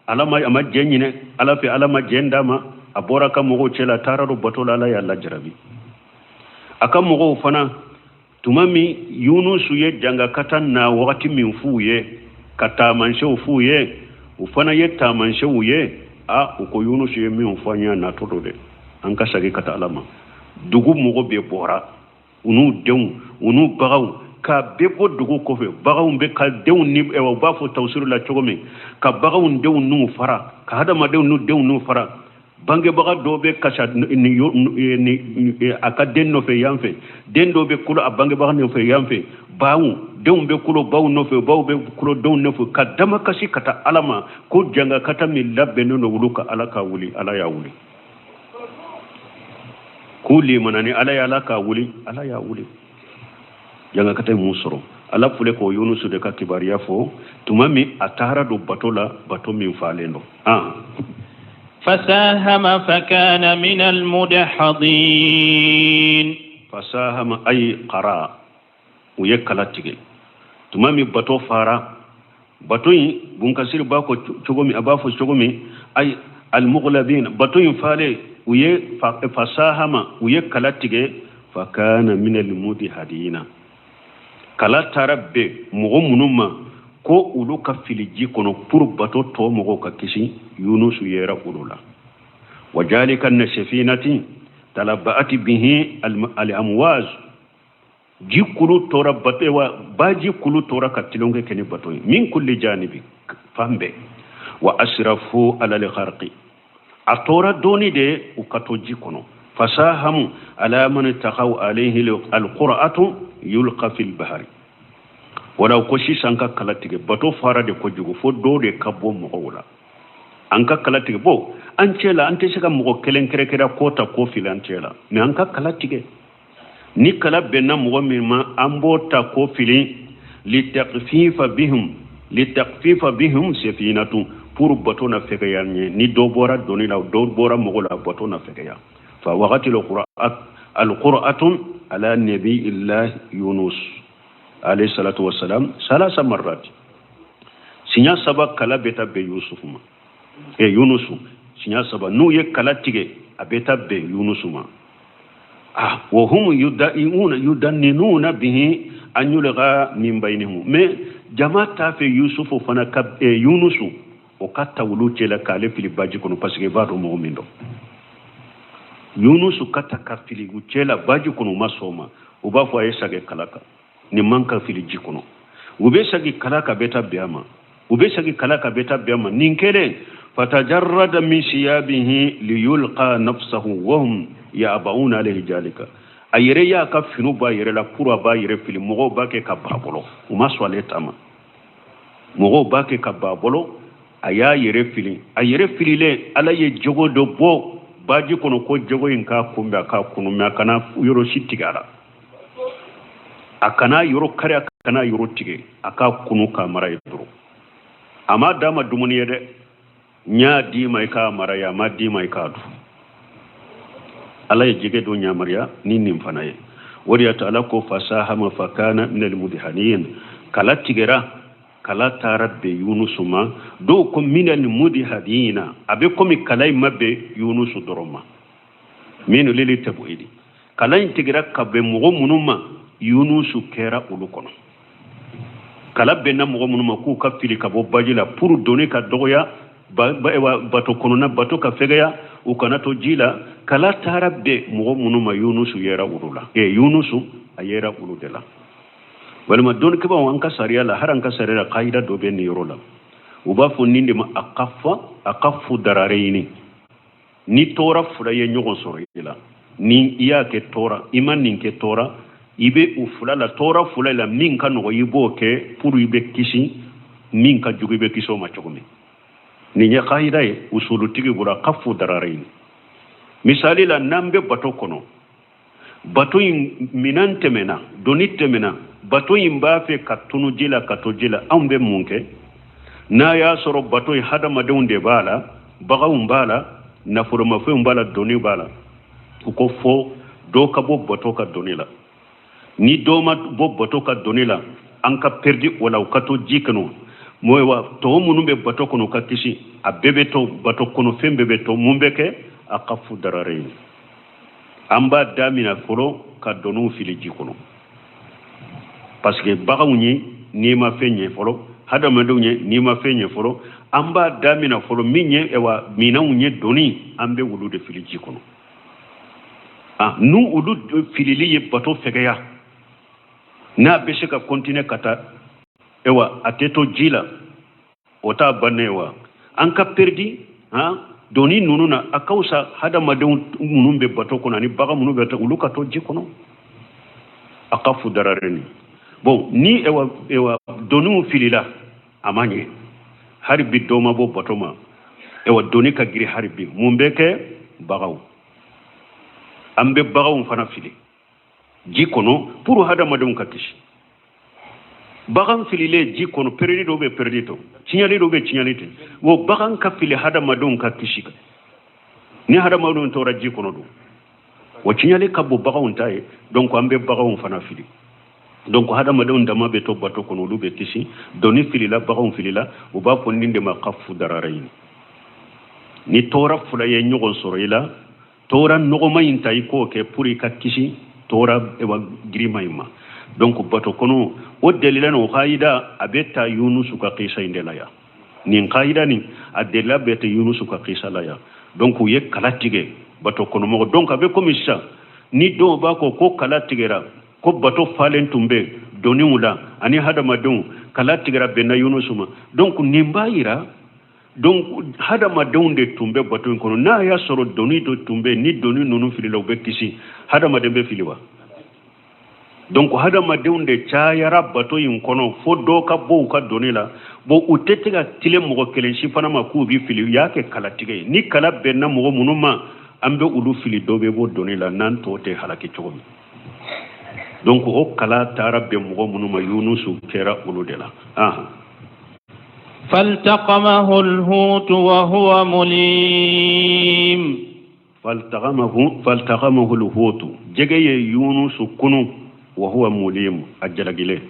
Speaker 2: Ala ma, a ma jɛ ɲinɛ Ala fɛ, Ala ma jɛ d'a ma. A bɔra ka mɔgɔw cɛ la, a taara don bato la, Ala y'a lajarabi. A ka mɔgɔw fana, tuma min Yunusu ye jangakata na wagati min f'u ye, ka taamasiyɛnw f'u ye, u fana ye taamasiyɛnw ye. A u ko Yunusu ye min fɔ an ye a natɔ don dɛ, an ka segin ka taa Ala ma. Dugu mɔgɔ bɛɛ bɔra, u n'u denw, u n'u baganw, ka bɛɛ bɔ dugu kɔfɛ. Baganw bɛ ka denw ni, u b'a fɔ tawusiri la cogo min, ka baganw denw n'u fara, ka hadamadenw n'u denw n'u fara. Bangebaga dɔw bɛ kasa ni a ka den nɔfɛ yan fɛ, den dɔw bɛ kulo a bangebaga nɔfɛ yan fɛ, baw denw bɛ kulo baw nɔfɛ, baw bɛ kulo denw nɔfɛ, ka damakasi ka taa Ala ma ko jangakata min labɛnnen don olu ka Ala ka wuli, Ala y'a wuli. K'u limana ni Ala ye, Ala k'a wuli, Ala y'a wuli. Jangakata ye mun sɔrɔ? Ala filɛ k'o Yunusu de ka kibaruya fɔ tuma min a taara don bato la, bato min falen don.
Speaker 1: Fasahama fakana min almudahadin.
Speaker 2: Fasahama ay qara, u ye kala tigɛ tuma min bato fara. Bato in Bunkasiri b'a ko cogo min, a b'a fɔ cogo min, ay almughlabin, bato in falen, u ye fasahama, u ye kala tigɛ. Fakana min almudahadina, kala taara bɛn mɔgɔ minnu ma ko olu ka fili ji kɔnɔ pour bato tɔ mɔgɔw ka kisi, Yunusu yera olu la. Wa jalika na safinati talabaati bihi al-amwaz, ji kulu tora bato wa baji kulu tora ka tilonkɛ kɛ ni bato ye min kulli janibi, fan bɛɛ. Wa asrafu ala al-gharqi, a tora dɔɔni de u ka to ji kɔnɔ. Fasahamu ala man taqaw alayhi al-qur'atu yulqa fil bahri. Wala ko sisan ka kala tigɛ, bato fara de kojugu fo dɔw de ka bɔ mɔgɔw la. An ka kala tigɛ, bon an cɛ la, an tɛ se ka mɔgɔ kelen kɛrɛkɛrɛ ko ta ko fili an cɛ la, mais an ka kala tigɛ. Ni kala bɛnna mɔgɔ min ma, an b'o ta ko fili. Litakfifa bihum, litakfifa bihum safinatu, pour bato na fɛgɛya ɲɛ. Ni dɔ bɔra doni la, dɔ bɔra mɔgɔ la, bato na fɛgɛya. Fa wagati alqur'atun ala nabiyillahi Yunus alayhi salatu wassalam salasa marrat, siɲɛ saba kala bɛ taa bɛn Yusufu ma, e Yunusu siɲɛ saba n'u ye kala tigɛ, a bɛ taa bɛn Yunusu ma. Ah, wa hum yudaiuna yudanninuna bihi an yulga min bainihim, mais jama t'a fɛ Yusufu fana ka Yunusu o ka ta olu cɛla k'ale fili baji kɔnɔ, parce que i b'a dɔn mɔgɔ min don. Yunusu ka ta ka fili u cɛla baji kɔnɔ, u ma sɔn o ma. U b'a fɔ a ye sagin kala kan, nin man ka fili ji kɔnɔ. U bɛ sagin kala kan, bɛ taa bɛn a ma. U bɛ sagin kala kan, bɛ taa bɛn a ma. Nin kɛlen, fatajarrada min siyabihi liyulqa nafsahu wa hum ya'ba'una alayhi jalika. A yɛrɛ y'a ka finiw bɔ a yɛrɛ la pour a b'a yɛrɛ fili, mɔgɔw b'a kɛ ka ba bolo, u ma sɔn ale ta ma. Mɔgɔw b'a kɛ ka ba bolo, a y'a yɛrɛ fili. A yɛrɛ fililen, Ala ye jogo dɔ bɔ baji kɔnɔ ko jogo in k'a kunbɛn, a k'a kunu, mais a kana yɔrɔ si tigɛ a la, a kana yɔrɔ kari, a kana yɔrɔ tigɛ, a k'a kunu k'a mara yen dɔrɔn. A ma d'a ma dumuni ye dɛ, n y'a d'i ma i k'a mara yen, a ma d'i ma i k'a dun. Ala ye jɛgɛ dɔ yamaruya ni nin fana ye. O de y'a to Ala ko fasahama fakana minal mudhanin, kala tigɛra, kala taara bɛn Yunusu ma. Dɔw ko minal mudhadina, a bɛ komi kala in ma bɛn Yunusu dɔrɔn ma, minnu lili tabuidi, kala in tigɛra ka bɛn mɔgɔ minnu ma, Yunusu kɛra olu kɔnɔ. Kala bɛnna mɔgɔ minnu ma k'u ka fili ka bɔ baji la pour doni ka dɔgɔya, bato kɔnɔna bato ka fɛgɛya, u kana to ji la. Kala taara bɛn mɔgɔ minnu ma, Yunusu yera olu la. Yunusu a yera olu de la. Walima dɔnnikɛbaaw an ka sariya la, hali an ka sariya la, kayida dɔ bɛ nin yɔrɔ la, u b'a fɔ nin de ma akafu darareyini. Ni tɔɔrɔ fila ye ɲɔgɔn sɔrɔ i la, ni i y'a kɛ tɔɔrɔ, i ma nin kɛ tɔɔrɔ, i bɛ u fila la, tɔɔrɔ fila la min ka nɔgɔ i b'o kɛ pour i bɛ kisi, min ka jugu i bɛ kisi o ma cogo min. Nin ye kayida ye usulutigi bolo, akafu darareyini. Misali la, n'an bɛ bato kɔnɔ, bato in minɛn tɛmɛna, doni tɛmɛna, bato in b'a fɛ ka tunu ji la, ka to ji la, anw bɛ mun kɛ? N'a y'a sɔrɔ bato in hadamadenw de b'a la, baganw b'a la, nafolomafɛnw b'a la, doni b'a la, u ko fo dɔ ka bɔ bato ka doni la. Ni dɔ ma bɔ bato ka doni la, an ka perdi o la, u ka to ji kɔnɔ. Wa tɔw minnu bɛ bato kɔnɔ, u ka kisi, a bɛɛ bɛ to bato kɔnɔ, fɛn bɛɛ bɛ to. Mun bɛ kɛ? A ka fu darare ye. An b'a daminɛ fɔlɔ ka doniw fili ji kɔnɔ, parce que baganw ye n'i ma fɛn ɲɛ fɔlɔ, hadamadenw ye n'i ma fɛn ɲɛ fɔlɔ, An b'a damina fɔlɔ min ye ɛwa minɛnw ye doni, an bɛ olu de fili ji kɔnɔ. Ah, n'u olu filili ye bato fɛgɛya, n'a bɛ se ka continuer ka taa, ɛwa a tɛ to ji la, o t'a bannen wa. An ka perdi han doni ninnu na, a ka fisa hadamadenw minnu bɛ bato kɔnɔ ani bagan minnu bɛ olu ka to ji kɔnɔ. Akhafu dararayni. Bon, ni ɛwa ɛwa doniw filila, a ma ɲɛ hali bi, dɔ ma bɔ bato ma, ɛwa doni ka giri hali bi. Mun bɛ kɛ? Baganw, an bɛ baganw fana fili ji kɔnɔ pour hadamadenw ka kisi. Bagan fililen ji kɔnɔ, perdi dɔw bɛ perdi to, tiɲɛli dɔw bɛ tiɲɛli ten. O bagan ka fili, hadamadenw ka kisi. Ni hadamadenw tora ji kɔnɔ don, o tiɲɛli ka bon baganw ta ye. Donc an bɛ baganw fana fili. Donc hadamadenw dama bɛ to bato kɔnɔ, olu bɛ kisi. Doni filila, baganw filila. U b'a fɔ nin de ma akhafu dararayni. Ni tɔɔrɔ fila ye ɲɔgɔn sɔrɔ i la, tɔɔrɔ nɔgɔma in ta, i k'o kɛ pour i ka kisi tɔɔrɔ girima in ma. Donc bato kɔnɔ, o delila o kayida a bɛ ta Yunusu ka kisa in de la yan. Nin kayida nin, a delila bɛ ta Yunusu ka kisa la yan. Donc u ye kala tigɛ bato kɔnɔmɔgɔ. Donc a bɛ komi sisan ni dɔw b'a ko ko kala tigɛra, ko bato falen tun bɛ doniw la ani hadamadenw, kala tigɛra bɛnna Yunusu ma. Donc nin b'a yira, donc hadamadenw de tun bɛ bato in kɔnɔ. N'a y'a sɔrɔ doni dɔ tun bɛ, ni doni ninnu filila, u bɛ kisi. Hadamaden bɛ fili wa? Donc hadamadenw de cayara bato in kɔnɔ fo dɔ ka bɔ u ka doni la. Bon, u tɛ se ka tilen mɔgɔ kelen si fana ma k'u bɛ fili. U y'a kɛ kalatigɛ ye. Ni kala bɛnna mɔgɔ minnu ma, an bɛ olu fili, dɔ bɛ bɔ doni la, n'an tɔ tɛ halaki cogo min. Donc o kala taara bɛn mɔgɔ minnu ma, Yunusu kɛra olu de la. Ahan.
Speaker 1: فالتقمه الحوت وهو مليم.
Speaker 2: فالتقمه الحوت, jɛgɛ ye Yunusu kunu, وهو مليم, a jalagilen.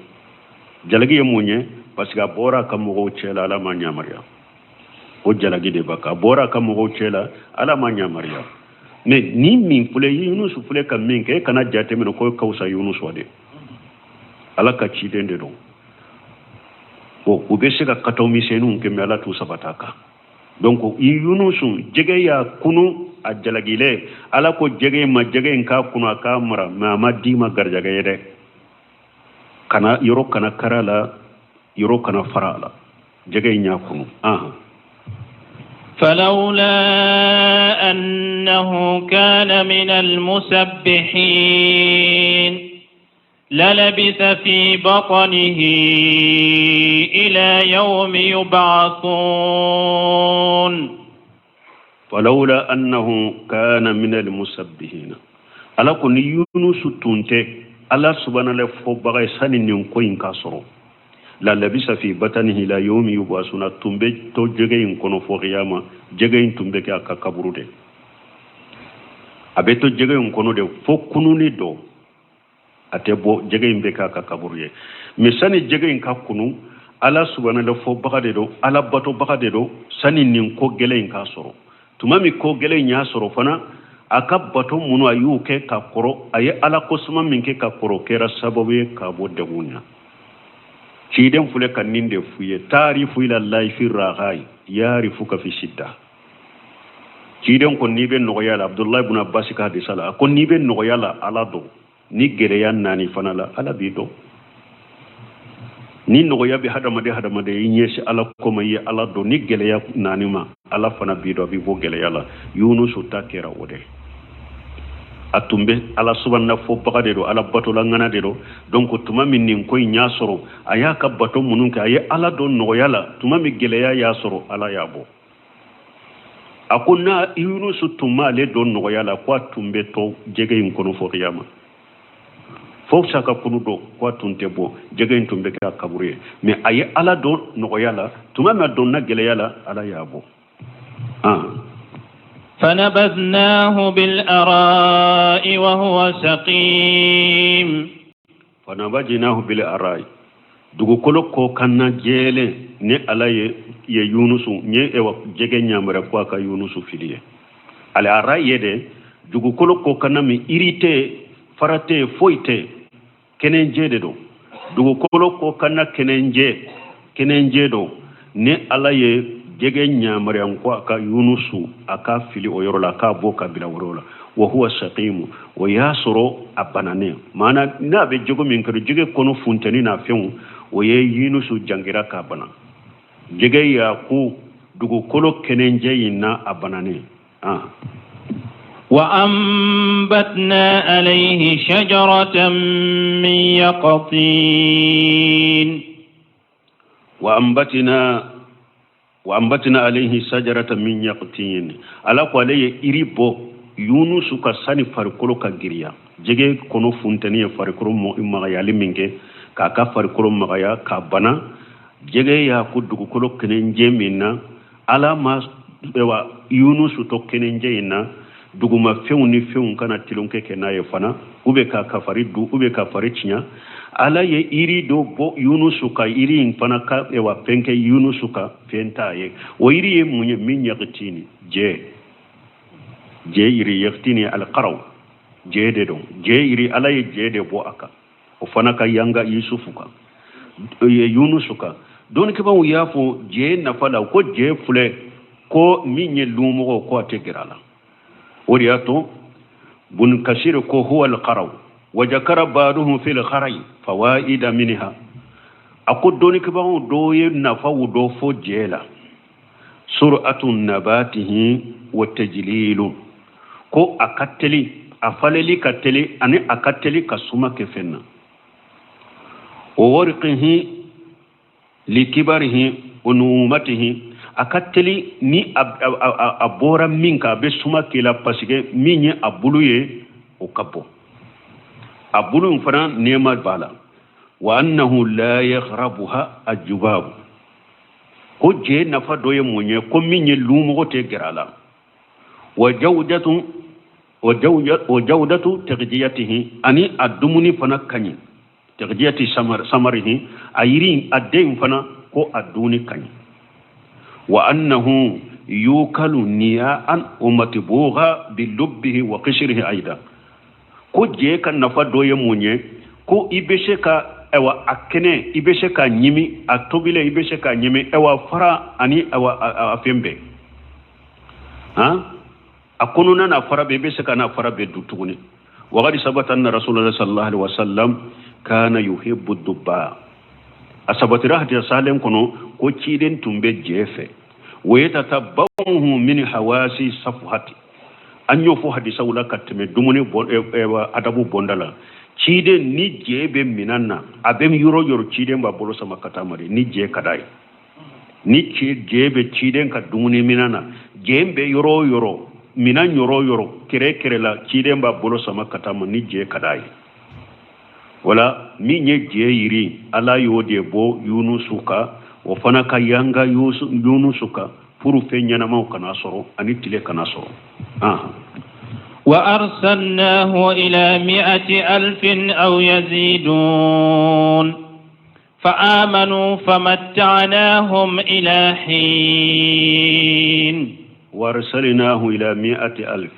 Speaker 2: Jalagi ye mun ye? Parce que a bɔra a ka mɔgɔw cɛ la, Ala ma yamaruya. O jalagi de b'a kan. A bɔra a ka mɔgɔw cɛ la, Ala ma yamaruya. Mais ni min filɛ, Yunusu filɛ ka min kɛ, e kana jateminɛ ko ka fisa Yunusu de. Ala ka ciden de don. Bon, u bɛ se ka kataw misɛnninw kɛ, mais Ala t'u sabata kan. Donc Yunusu, jɛgɛ y'a kunu, a jalagilen. Ala ko jɛgɛ in ma, jɛgɛ in k'a kunu, a k'a mara, mais a ma d'i ma garijɛgɛ ye dɛ. Kana yɔrɔ kana kara la, yɔrɔ kana fara a la. Jɛgɛ in y'a kunu. Ahan.
Speaker 1: فلولا أنه كان من المسبحين للبث في بطنه إلى يوم يبعثون.
Speaker 2: فلولا أنه كان من المسبحين, Ala ko ni Yunusu tun tɛ Ala subahana fɔbaga ye sani nin ko in ka sɔrɔ, للبث في بطنه إلى يوم يبعثون, tun bɛ to jɛgɛ in kɔnɔ fo kiyama. Jɛgɛ in tun bɛ kɛ a ka kaburu de. A bɛ to jɛgɛ in kɔnɔ de fo kununi dɔ, a tɛ bɔ. Jɛgɛ in bɛ kɛ a ka kaburu ye. Mais sani jɛgɛ in ka kunu, Ala subahana fɔbaga de don, Ala batobaga de don sani nin ko gɛlɛn in k'a sɔrɔ. Tuma min ko gɛlɛn in y'a sɔrɔ fana, a ka bato minnu a y'u kɛ ka kɔrɔ, a ye Ala kosuma min kɛ ka kɔrɔ, kɛra sababu ye k'a bɔ degun na. Ciden filɛ ka nin de f'u ye: تعرف إلى الله في الرخاء يعرفك في الشدة. Ciden ko n'i bɛ nɔgɔya la, Abudulayi ibn Abbas ka hadisa la, a ko n'i bɛ nɔgɔya la, Ala dɔn. Ni gɛlɛya nani fana la, Ala b'i dɔn. Ni nɔgɔya bɛ hadamaden hadamaden, i ɲɛsin Ala ko ma, i ye Ala dɔn. Ni gɛlɛya nani ma, Ala fana b'i dɔn, a b'i bɔ gɛlɛya la. Yunusu ta kɛra o de. A tun bɛ Ala subahana fɔbaga de don, Ala batola ŋana de don. Donc tuma min nin ko in y'a sɔrɔ, a y'a ka bato minnu kɛ, a ye Ala dɔn nɔgɔya la. Tuma min gɛlɛya y'a sɔrɔ, Ala y'a bɔ. A ko n'a Yunusu tun m'ale dɔn nɔgɔya la, ko a tun bɛ to jɛgɛ in kɔnɔ fo kiyama, fo sa ka kunu dɔn, ko a tun tɛ bɔ. Jɛgɛ in tun bɛ kɛ a kaburu ye. Mais a ye Ala dɔn nɔgɔya la. Tuma min a dɔnna gɛlɛya la, Ala y'a bɔ. Ah.
Speaker 1: فنبذناه بالعراء وهو سقيم.
Speaker 2: فنبذناه بالعراء, dugukolo kɔkanna jɛlen ni Ala ye Yunusu n ye ewa jɛgɛ ɲamara ko a ka Yunusu fili ye. العراء ye de dugukolo kɔkanna min iri tɛ, fara tɛ, foyi tɛ, kɛnɛjɛ de don. Dugukolo kɔkanna kɛnɛjɛ, kɛnɛjɛ don. Ni Ala ye jɛgɛ ɲamariya ko a ka Yunusu a k'a fili o yɔrɔ la, a k'a bɔ ka bila wɛrɛ la. Wa huwa saqimu, o y'a sɔrɔ a bananen, maana n'a bɛ jogo min kɛra jɛgɛ kɔnɔ funteni n'a fɛnw, o ye Yunusu jangira k'a bana. Jɛgɛ y'a ko dugukolo kɛnɛjɛ in na a bananen.
Speaker 1: Wa anbatna alayhi shajaratan min yaqtin.
Speaker 2: Wa anbatna alayhi shajaratan min yaqtin. Ala ko ale ye iri bɔ Yunusu ka sani farikolo ka giriya. Jɛgɛ kɔnɔ funteni ye farikolo magayali min kɛ, k'a ka farikolo magaya k'a bana, jɛgɛ y'a ko dugukolo kɛnɛjɛ min na, Ala ma wa Yunusu to kɛnɛjɛ in na, dugumafɛnw ni fɛnw kana tilonkɛ kɛ n'a ye fana, u bɛ ka fari dun, u bɛ ka fari tiɲɛ. Ala ye yiri dɔ bɔ Yunusu ka, yiri in fana ka wa fɛn kɛ Yunusu ka fɛn t'a ye. O yiri ye mun ye? Min yaqtini, jɛ yiri, yaqtini alqaraw, jɛ de don, jɛ yiri. Ala ye jɛ de bɔ a kan, o fana ka yanga Yusufu kan, Yunusu kan. Dɔnnikɛbaaw y'a fɔ jɛ nafa la, ko jɛ filɛ ko min ye lumɔgɔ ko a tɛ gɛrɛ a la. O de y'a to Bun Kasir ko huwa alqaraw wa jakara ba'duhum fil kharai fawaida minha. A ko dɔnnikɛbaaw dɔw ye nafaw dɔ fɔ jɛ la, sur'atu nabatihi wa tajlilu, ko a ka teli, a faleli ka teli, ani a ka teli ka suma kɛ fɛn na. Wa warqihi likibarihi wa nuumatihi, a ka teli ni a bɔra min kan, a bɛ suma k'i la, parce que min ye a bulu ye o ka bɔ, a bulu in fana nɛɛma b'a la. Wa annahu la yaghrabuha ajubabu, ko jɛ nafa dɔ ye mun ye? Ko min ye lumɔgɔ tɛ gɛrɛ a la. Wa jawdatu tagdiyatihi, ani a dumuni fana ka ɲi, tagdiyati samarihi, a yiri a den fana ko a dumuni ka ɲi. Wa annahu yukalu niya'an wa matbugha bilubbihi wa qishrihi aida, ko jɛ ka nafa dɔ ye mun ye? Ko i bɛ se ka ayiwa a kɛnɛ, i bɛ se k'a ɲimi, a tobilen i bɛ se k'a ɲimi, ayiwa fara ani ayiwa a fɛn bɛɛ, han, a kɔnɔna n'a fara bɛɛ, i bɛ se ka n'a fara bɛɛ dun tuguni. Waqad sabata anna rasulullah sallallahu alaihi wasallam kana yuhibbu dubba, a sabatira hadisa salen kɔnɔ ko ciden tun bɛ jɛ fɛ. Wa yatatabba'uhu min hawasi safhati, an y'o fɔ hadisaw la ka tɛmɛ dumuni adabu bɔnda la. Ciden ni jɛ bɛ minan na, a bɛ yɔrɔ yɔrɔ ciden b'a bolo sama ka taa ma de, ni jɛ ka d'a ye. Ni jɛ bɛ ciden ka dumuni minan na, jɛ bɛ yɔrɔ o yɔrɔ, minan yɔrɔ o yɔrɔ, kɛrɛ kɛrɛ la, ciden b'a bolo sama ka taa ma ni jɛ ka d'a ye. Wala min ye jɛ yiri, Ala y'o de bɔ Yunusu kan, o fana ka yanga Yunusu kan pour fɛn ɲɛnamaw kana sɔrɔ ani tile kana sɔrɔ.
Speaker 1: Wa arsalnahu ila 100,000 aw yazidun fa amanu famatta'nahum ila hin.
Speaker 2: Wa arsalnahu ila 100,000.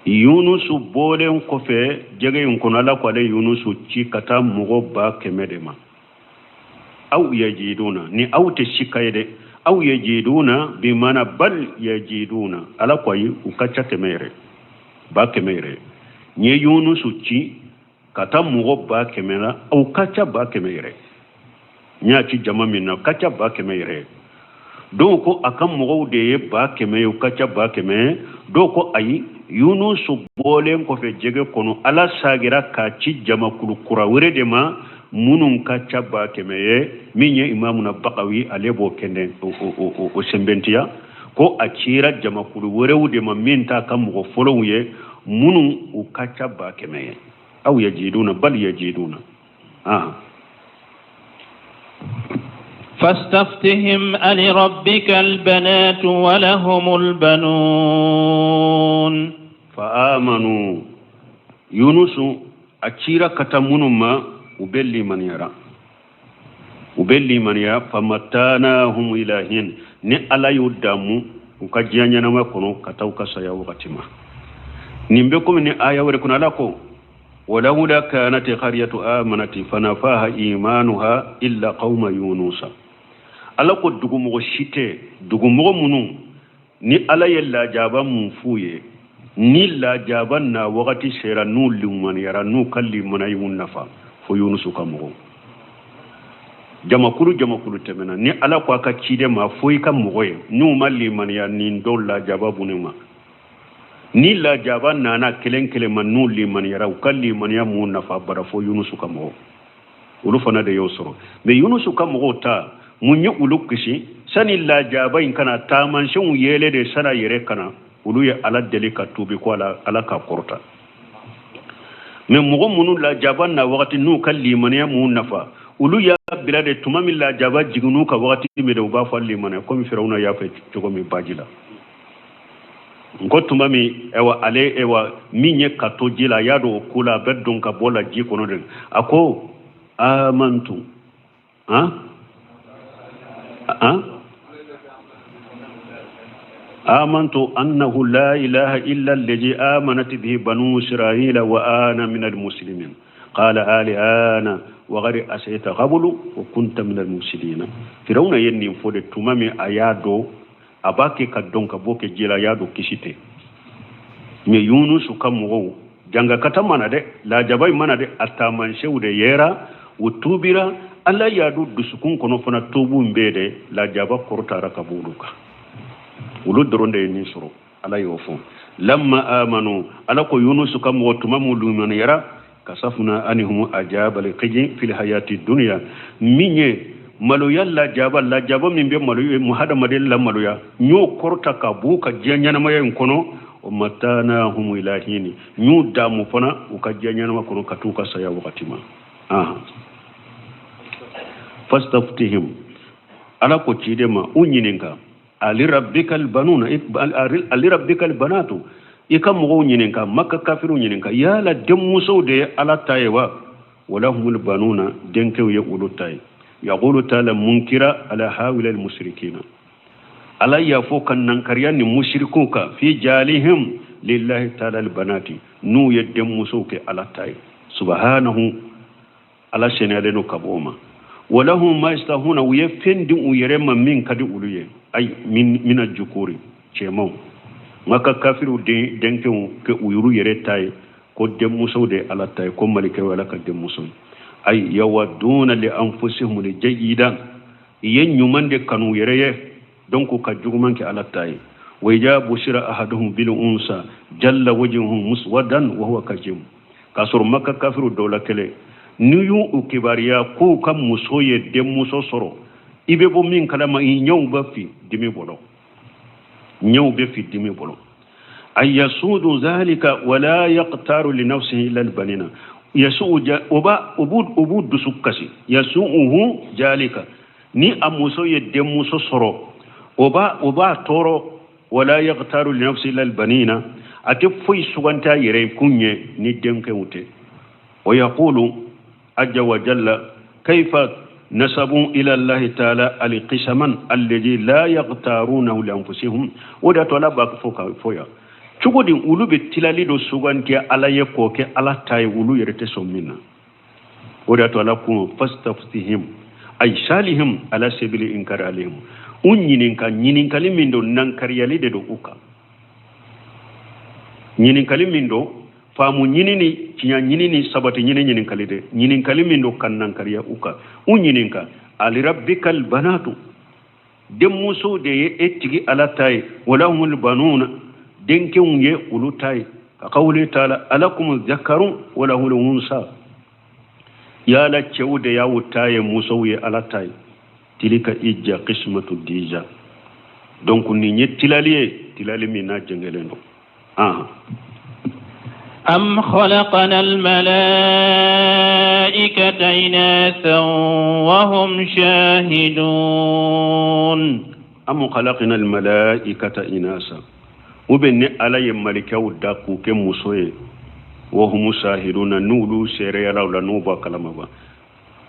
Speaker 2: Yunusu bɔlen kɔfɛ jɛgɛ in kɔnɔ, Ala ko ale Yunusu ci ka taa mɔgɔ 100,000 de ma. Aw yajiduna, ni aw tɛ sika ye dɛ, aw yajiduna bi mana bal yajiduna, Ala ko ayi, u ka ca 100 yɛrɛ, 100,000 yɛrɛ. N ye Yunusu ci ka taa mɔgɔ 100,000 la, aw ka ca 100,000 yɛrɛ. N y'a ci jama min na, ka ca 100,000 yɛrɛ. Dɔw ko a ka mɔgɔw de ye 100,000 ye, u ka ca 100,000 ye. Dɔw ko ayi, Yunusu bɔlen kɔfɛ jɛgɛ kɔnɔ, Ala sagira k'a ci jamakulu kura wɛrɛ de ma minnu ka ca 100,000 ye. Min ye Imamuna Bagawi, ale b'o kɛnɛ o sɛnbɛntiya ko a cira jamakulu wɛrɛw de ma min t'a ka mɔgɔ fɔlɔw ye, minnu u ka ca 100,000 ye. Aw yajiduna bal yajiduna.
Speaker 1: فاستفتهم ألربك البنات ولهم البنون.
Speaker 2: فآمنوا، يونس أتشيرا كتمنما وبلي من يرى وبلي من يرى فمتاناهم إلى حين، ni Ala y'u damu u ka diɲɛ ɲɛnama kɔnɔ ka taa u ka saya wagati ma. Nin bɛ komi ni aya wɛrɛ kɔnɔ, Ala ko walawla kanat qaryatu amanat fanafaha imanuha illa qauma yunusa. Ala ko dugumɔgɔ si tɛ, dugumɔgɔ minnu ni Ala ye lajaba mun f'u ye, ni lajaba na wagati sera n'u limaniyara, n'u ka limaniya y'u nafa, fo Yunusu ka mɔgɔw. Jamakulu jamakulu tɛmɛna, ni Ala ko a ka ciden ma fo i ka mɔgɔ ye, n'u ma limaniya nin dɔw lajaba bunne ma. Ni lajaba nana kelen kelen ma, n'u limaniyara, u ka limaniya m'u nafa bara fo Yunusu ka mɔgɔw. Olu fana de y'o sɔrɔ. Mais Yunusu ka mɔgɔw ta mun ye olu kisi sani lajaba in kana taamasiyɛnw yɛlɛ de sara yɛrɛ kana, olu ye Ala deli ka tuubi ko Ala ka kɔrɔta. Mais mɔgɔ minnu lajaba na wagati n'u ka limaniya m'u nafa, olu y'a bila de tuma min lajaba jiginn'u ka wagati min de, u b'a fɔ limaniya, komi Firawuna y'a fɛ cogo min baji la. N ko tuma min ewa ale ewa min ye ka to ji la, a y'a dɔn o ko la, a bɛ don ka bɔ la ji kɔnɔ de. A ko amantu han han amantu annahu la ilaha illa alladhi amanat bihi banu israila wa ana min almuslimin qala alana wa qad asayta qablu wa kunta min almufsidin. Firawuna ye nin fɔ de tuma min a y'a dɔn a b'a kɛ ka dɔn ka bɔ kɛ ji la, a y'a dɔn kisi tɛ. Mais Yunusu ka mɔgɔw jangakata mana dɛ, lajaba in mana dɛ, a taamasiyɛnw de yera, u tuubira, Ala y'a don dusukun kɔnɔ fana tuubu in bɛɛ de lajaba kɔrɔtara ka bɔ olu kan. Olu dɔrɔn de ye nin sɔrɔ. Ala y'o fɔ lamma amanu, Ala ko Yunusu ka mɔgɔ tuma min limaniyara, kasafuna anihum ajabal khizyi fil hayati dunya, min ye maloya lajaba, lajaba min bɛ maloya mu hadamaden la maloya, n y'o kɔrɔta ka b'u ka diɲɛ ɲɛnamaya in kɔnɔ, o matanahum ila hini, n y'u damu fana u ka diɲɛ ɲɛnama kɔnɔ ka t'u ka saya wagati ma. Fastaftihim, Ala ko ciden ma, u ɲininka, ali rabbikal banuna, ali rabbikal banatu, i ka mɔgɔw ɲininka, Maka kafiriw ɲininka, yala denmusow de ye Ala ta ye wa, walahumul banuna, denkɛw ye olu ta ye. Yaqulu taala munkira ala hawila al mushrikina, Ala y'a fɔ ka nankariya ni mushrikuw kan, fi jalihim lillahi taala al banati, n'u ye denmusow kɛ Ala ta ye. Subhanahu, Ala seniyalen don ka bɔ o ma. Walahum ma yastahuna, u ye fɛn di u yɛrɛ ma min ka di olu ye, ay mina jukuri, cɛmanw. Maka kafiriw denkɛw kɛ u yuru yɛrɛ ta ye, ko denmusow de ye Ala ta ye, ko malikɛw ye Ala ka denmuso ye. Ay yawaduna li anfusihum li jayidan, i ye ɲuman de kanu u yɛrɛ ye, donc ka juguman kɛ Ala ta ye. Wa ija bushira ahaduhum bil unsa jalla wajhuhu muswadan wa huwa kajim, k'a sɔrɔ Maka kafiriw dɔw la kelen, n'i y'u u kibaruya k'u ka muso ye denmuso sɔrɔ, i bɛ bɔ min kalama, i ɲɛw bɛ fin dimi bolo, ɲɛw bɛ fin dimi bolo. Ay yasudu zalika wala yaqtaru li nafsihi illa albanina, yasu'u o b'a o b'u dusu kasi, yasu'uhu jalika, ni a muso ye denmuso sɔrɔ, o b'a tɔɔrɔ, wala yaqtaru li nafsihi illa albanina, a tɛ foyi suganti a yɛrɛ kun ye ni denkɛw tɛ. Wa yaqulu ajja wa jalla kayfa nasabu ila Allahi taala alqisaman alladhi la yaqtarunahu li anfusihim. O de y'a to Ala b'a fɔ ka fɔ yan cogo di, olu bɛ tilali dɔ suganti Ala ye k'o kɛ Ala ta ye, olu yɛrɛ tɛ sɔn min na. O de y'a to Ala ko fastaftihim ay salihim ala sabili inkari alayhim, u ɲininka ɲininkali min don, nankariyali de don u kan, ɲininkali min don faamu ɲini ni tiɲɛ ɲini ni sabati ɲini ɲininkali de, ɲininkali min don ka nankariya u kan. U ɲininka alirabbikal banatu, denmusow de ye e tigi Ala ta ye, walahumul banuna, denkɛw ye olu ta ye. Ka qawli taala alakum zakarun walahul unsa, yala cɛw de y'aw ta ye, musow ye Ala ta ye. Tilika ijja qismatu dija, donc nin ye tilali ye, tilali min n'a jɛngɛlen don.
Speaker 1: أم خلقنا الملائكة إناثا وهم شاهدون.
Speaker 2: أم خلقنا الملائكة إناثا، وبن على ملكة داكو كمسوي وهم شاهدون نولو سيريالا ولا نوبا كلامبا.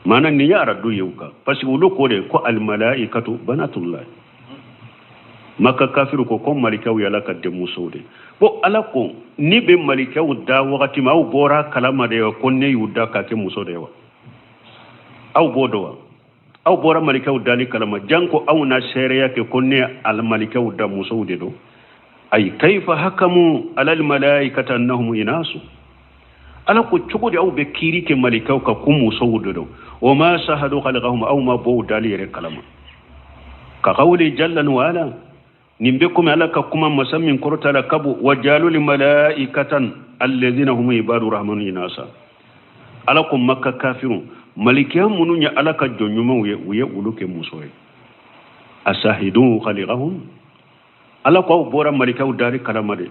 Speaker 2: maana ni ya raddu yeuka parce que olu ko de ko al malaikatu banatullah. Maka kafiru ko ko malikaw yala ka denmusow de. Bon ala ko ni bɛ malikaw da wagati min aw bɔra kalama de wa ko ne y'u da k'a kɛ muso de wa? Aw b'o dɔn wa? Aw bɔra malikaw dali kalama, janko aw na seereya kɛ ko ne ala malikaw da musow de don. Ayi, kaifa hakamu alal malaikata annahum inasu? Ala ko cogo di aw bɛ kiiri kɛ malikaw kan ko musow de don? Wa ma sahadu khalqahum, aw ma bɔ u dali yɛrɛ kalama. Ka qawli jalla wa ala, nin bɛ komi Ala ka kuma masa min kɔrɔta la kabu wa jalul malaikatan alladhina hum ibadu rahmanu inasa. Ala ko Makka kafirun, malikiya minnu ye Ala ka jɔn ɲumanw ye, u ye olu kɛ muso ye. Asahidu khaliqahum, Ala ko aw bɔra malikaw dari kalama de.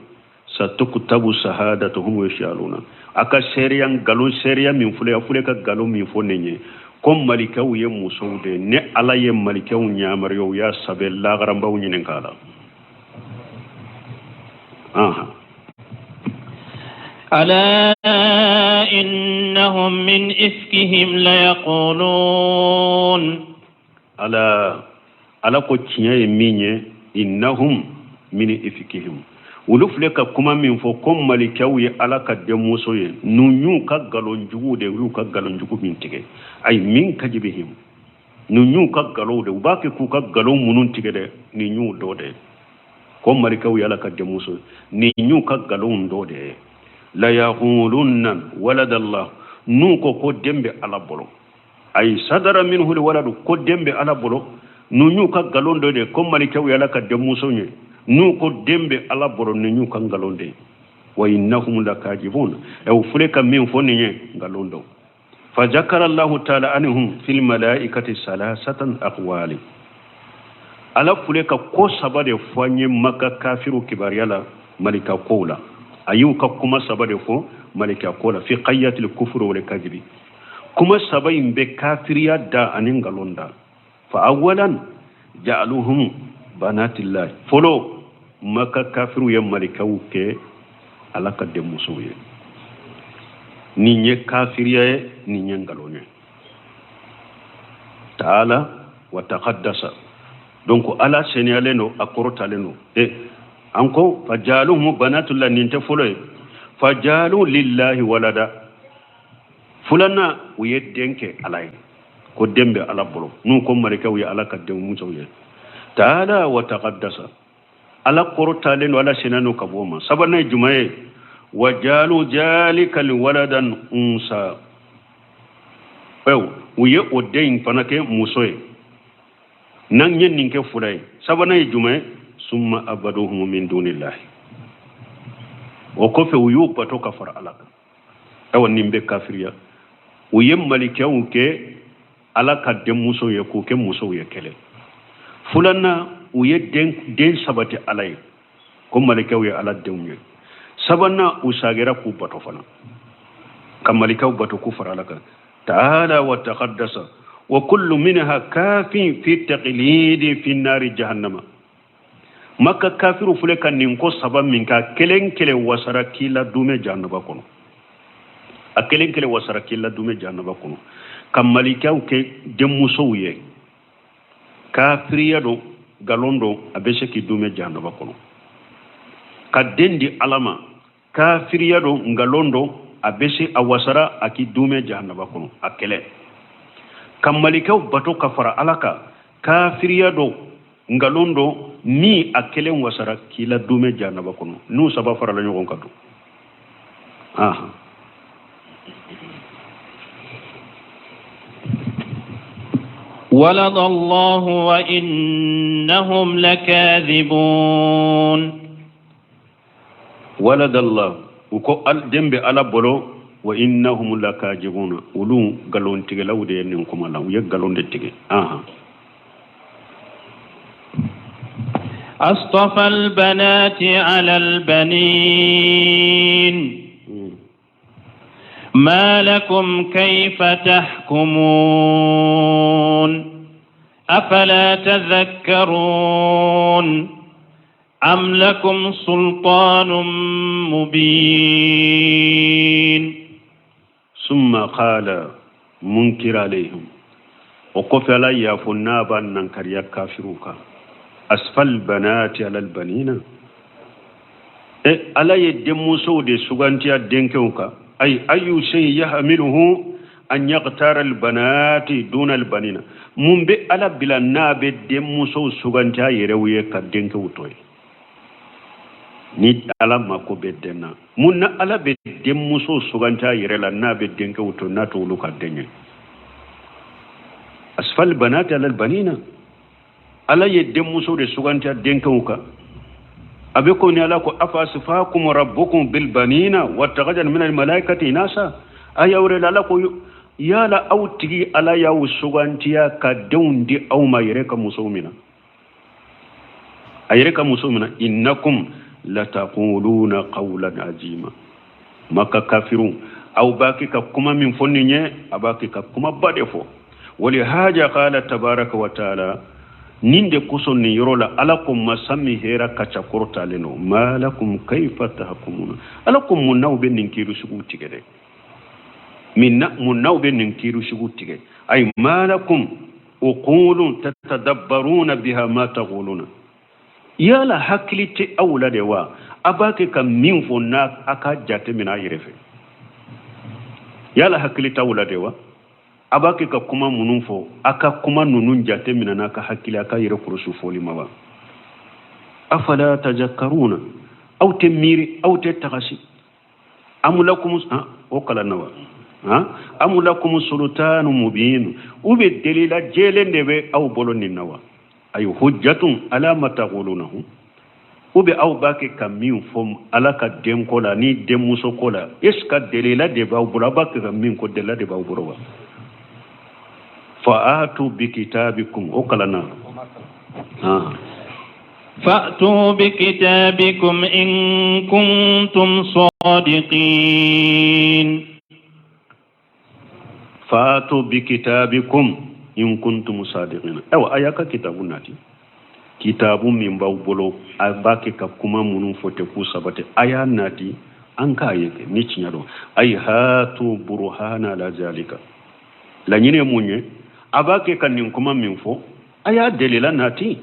Speaker 2: Satuktabu sahadatuhum yashaluna, a ka seereya, nkalon seereya min filɛ, a filɛ ka nkalon min fɔ nin ye ko malikaw ye musow de ye, ne Ala ye malikaw yamaruya u y'a sɛbɛn, lagaran b'aw ɲininka a la.
Speaker 1: Ala innahum min ifkihim layaqulun.
Speaker 2: Ala ko tiɲɛ ye min ye, innahum min ifkihim, olu filɛ ka kuma min fɔ ko malikaw ye Ala ka denmuso ye, ninnu y'u ka nkalon jugu de, u y'u ka nkalon jugu min tigɛ. Ayi, min kajibihim, ninnu y'u ka nkalonw de, u b'a kɛ k'u ka nkalon minnu tigɛ dɛ, nin y'u dɔ de ko malikaw ye Ala ka denmuso ye, nin y'u ka nkalonw dɔ de ye. La yaqulunna waladallah, n'u ko ko den bɛ Ala bolo, ayi sadara minhu waladu, ko den bɛ Ala bolo, ninnu y'u ka nkalon dɔ de ko malikaw ye Ala ka denmuso ye, n'u ko den bɛ Ala bolo, ninnu y'u ka nkalon de ye. Wa innahum lakajibun, u filɛ ka min fɔ nin ye nkalon don. Fa zakara Allahu taala anhum fil malaikati salasatan aqwali, Ala filɛ ka ko saba de fɔ an ye Maka kafiru kibaruya la malika kow la. A y'u ka kuma saba de fɔ malika ko la, fi qayyatil kufri wal kajibi. Kuma saba in bɛ kafiriya da ani nkalon da. Fa awwalan ja'aluhum banatillahi, fɔlɔ Maka kafiru ye malikaw kɛ Ala ka denmusow ye. Nin ye kafiriya ye, nin ye nkalon ye. Taala wa taqaddasa, donc Ala seniyalen don, a kɔrɔtalen don. An ko fajaluhum banatullah, nin tɛ fɔlɔ ye. Fajalu lillahi walada, filanan u ye den kɛ Ala ye, ko den bɛ Ala bolo, n'u ko malikaw ye Ala ka denmusow ye. Taala wa taqaddasa, Ala kɔrɔtalen don, Ala seniyalen don ka bɔ o ma. Sabanan ye jumɛn ye? Wa jalu jalika waladan unsa, u ye o den in fana kɛ muso ye. N'an ye nin kɛ fila ye, sabanan ye jumɛn ye? Summa abaduhum min dunillahi, o kɔfɛ u y'u bato ka fara Ala kan. Ayiwa, nin bɛ kafiriya. U ye malikaw kɛ Ala ka denmuso ye, k'u kɛ musow ye kɛlɛ. Filanan, u ye den sabati Ala ye, ko malikaw ye Ala denw ye. Sabanan, u sagira k'u bato fana, ka malikaw bato k'u fara Ala kan. Taala wa taqaddasa, wa kullu minha kafin fi taqlidi fi nari jahannama. Maka kafiru filɛ ka nin ko saba min k'a kelen kelen wasara k'i la dumɛ jahannaba kɔnɔ. A kelen kelen wasara k'i la dumɛ jahannaba kɔnɔ. Ka malikaw kɛ denmusow ye, kafiriya don, nkalon don, a bɛ se k'i dumɛ jahannaba kɔnɔ. Ka den di Ala ma, kafiriya don, nkalon don, a bɛ se a wasara a k'i dumɛ jahannaba kɔnɔ. A kɛlɛ ka malikaw bato ka fara Ala kan, kafiriya don, nkalon don, ni a kelen wasara k'i la dumɛ jahannaba kɔnɔ. N'u saba farala ɲɔgɔn kan don.
Speaker 1: ولد الله وإنهم لكاذبون.
Speaker 2: ولد الله, u ko den bɛ Ala bolo, wa innahum lakajibuna, olu nkalon tigɛlaw de ye nin kuma la, u ye nkalon de tigɛ.
Speaker 1: أصطفى البنات على البنين ما لكم كيف تحكمون أفلا تذكرون أم لكم سلطان مبين.
Speaker 2: ثم قال منكر عليهم, o kɔfɛ Ala y'a fɔ n'a b'a nankariya kafiru kan, asfal banati ala albanina, Ala ye denmusow de sugantiya denkɛw kan. Ay ayu shay yahmiluhu An yagtara albanati duna albanina, mun bɛ Ala bila n'a bɛ denmusow suganti a yɛrɛw ye ka denkɛw to yen? Ni Ala mako bɛ den na, mun na Ala bɛ denmusow suganti a yɛrɛ la n'a bɛ denkɛw to, n'a t'olu ka den ye? Asfal banati alal banina, Ala ye denmuso de suganti a denkɛw kan. A bɛ ko ni Ala ko afa asfakum rabbukum bil banina wattakhadha min al malaikati inasa. Aya wɛrɛ la, Ala ko yala aw tigi Ala y'aw sugantiya ka denw di aw ma yɛrɛ ka musow mina, a yɛrɛ ka muso mina. Innakum lataquluna qawlan ajima. Maka kafirun, aw b'a kɛ ka kuma min fɔ nin ye, a b'a kɛ ka kumaba de fɔ. Walihaja qala tabaraka wa taala, nin de kosɔn nin yɔrɔ la Ala ko masa min hɛra ka ca kɔrɔtalen don, ma lakum kayfa tahkumuna. Ala ko mun n'aw bɛ nin kiiri sugu tigɛ dɛ? Mun n'aw bɛ nin kiiri sugu tigɛ? Ay ma lakum uqulun tatadabbaruna biha ma taquluna. Yala hakili tɛ aw la de wa? A b'a kɛ ka min fɔ n'a a ka jate minɛ a yɛrɛ fɛ. Yala hakili t'aw la de wa? A b'a kɛ ka kuma minnu fɔ, a ka kuma ninnu jate minɛ n'a ka hakili, a ka yɛrɛ kɔlɔsi fɔli ma wa? Afala tazakkaruna, aw tɛ miiri, aw tɛ tagasi? Amulakum o kalan na wa? Am lakum sultanu mubin, u bɛ delila jɛlen de bɛ aw bolo nin na wa? Ay hujjatun ala ma taqulunahu, u bɛ aw b'a kɛ ka min fɔ Ala ka denko la ni denmuso ko la, est ce que delila de b'aw bolo? Aw b'a kɛ ka min ko, delila de b'aw bolo wa? Fa'atu bi kitabikum, o kalan na.
Speaker 1: Fa'tu bi kitabikum in kuntum sadiqin.
Speaker 2: Fa'atu bi kitabikum in kuntum sadiqin. Ayiwa, a y'a ka kitabu nati, kitabu min b'aw bolo, a b'a kɛ ka kuma minnu fɔ tɛ k'u sabati, a y'a nati an k'a ye kɛ ni tiɲɛ don. Ay hatu burhana ala zalika, laɲini ye mun ye? A b'a kɛ ka nin kuma min fɔ, a y'a delila nati.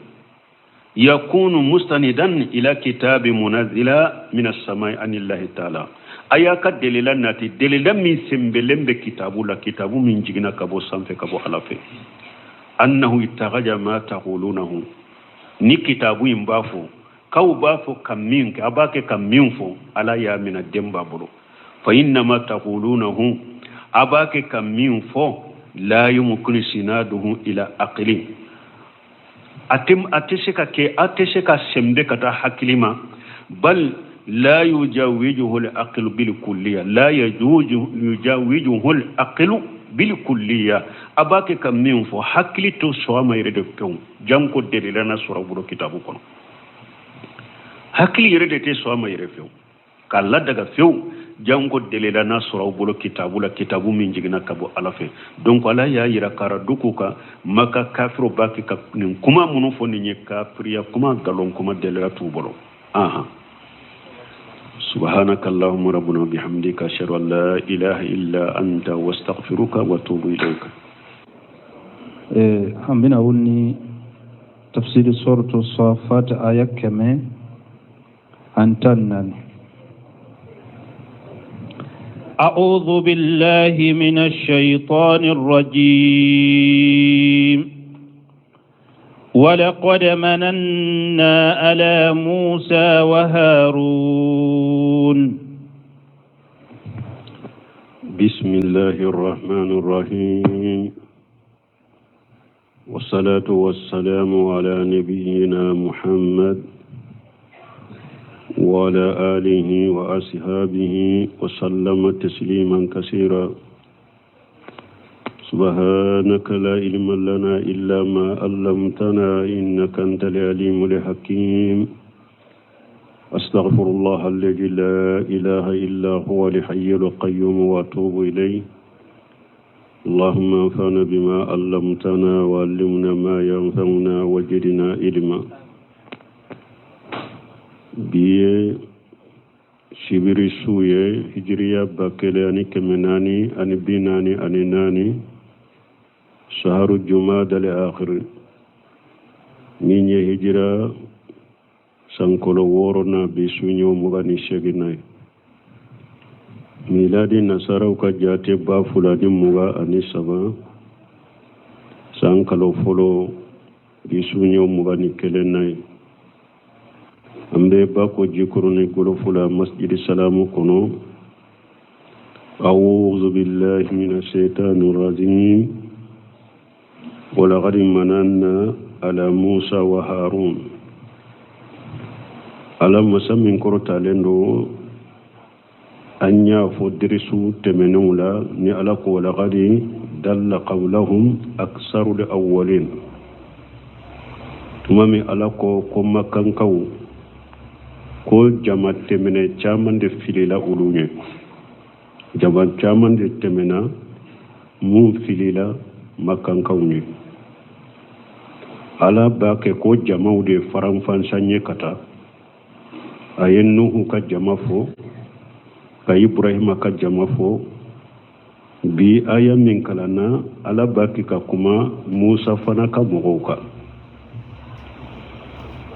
Speaker 2: Yakunu mustanidan ila kitabi munazila min as-samai anillahi ta'ala, a y'a ka delila nati, delila min senbelen bɛ kitabu la, kitabu min jiginna ka bɔ sanfɛ, ka bɔ Ala fɛ. Annahu ittagaja ma taqulunahu, ni kitabu in b'a fɔ k'aw b'a fɔ ka min kɛ, a b'a kɛ ka min fɔ, Ala y'a minɛ den b'a bolo. Fa innama taqulunahu, a b'a kɛ ka min fɔ, la yumkinu sinaduhu ila aqli, a tɛ se ka kɛ, a tɛ se ka sɛnbɛ ka taa hakili ma. Bal la yujawijuhu al-aqlu bil kulliya, la yujawijuhu al-aqlu bil kulliya, a b'a kɛ ka min fɔ, hakili to sɔn a ma yɛrɛ de pewu, janko delila na sɔrɔ bolo kitabu kɔnɔ. Hakili yɛrɛ de tɛ sɔn a ma yɛrɛ fewu, k'a ladaga fewu, janko delila n'a sɔrɔ aw bolo kitabu la, kitabu min jiginna ka bɔ Ala fɛ. Donc Ala y'a yira kara dugu kan, Maka kafiro b'a kɛ ka nin kuma minnu fɔ nin ye kafiriya kuma, nkalon kuma, delila t'u bolo. Aha. Subhanaka Allahumma rabbuna bihamdika, ashhadu an la ilaha illa anta wa astaghfiruka wa atubu ilayka.
Speaker 1: An bɛna wuli ni tafsiri suratu Safat aya 114. أعوذ بالله من الشيطان الرجيم. ولقد مننا على موسى وهارون.
Speaker 2: بسم الله الرحمن الرحيم، والصلاة والسلام على نبينا محمد وعلى آله وأصحابه وسلم تسليما كثيرا. سبحانك لا علم لنا إلا ما علمتنا إنك أنت العليم الحكيم. أستغفر الله الذي لا إله إلا هو الحي القيوم وأتوب إليه. اللهم انفعنا بما علمتنا وعلمنا ما ينفعنا وزدنا علما. Bi ye sibiri su ye, hijiriya 1444, saharu jumadal akhir, min ye hijira sankolo 6 na bi suɲo 28 ye. Miladi nasaraw ka jate 2023 san kalo fɔlɔ, bi su ye 21nan ye. An bɛ Bako Jikɔrɔni Gɔlɔfu la, Masjidi Salamu kɔnɔ. Awuzu billahi mina shaitani rajim. Walaqad mananna ala Musa wa Harun. Ala masa min kɔrɔtalen don, an y'a fɔ dirisu tɛmɛnenw la ni Ala ko walaqad dalla qablahum aksarul awwalin. Tuma min Ala ko ko makankaw ko jama tɛmɛnɛ caman de filila olu ɲɛ, jama caman de tɛmɛna mun filila makankaw ɲɛ. Ala b'a kɛ ko jamaw de faranfansa ɲɛ ka taa. A ye Nuhu ka jama fɔ, ka Ibrahima ka jama fɔ. Bi aya min kalanna, Ala b'a kɛ ka kuma Musa fana ka mɔgɔw kan,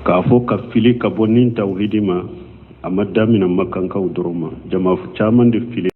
Speaker 2: k'a fɔ ka fili ka bɔ nin tawhidi ma, a ma damina makankaw dɔrɔn ma, jama caman de fili.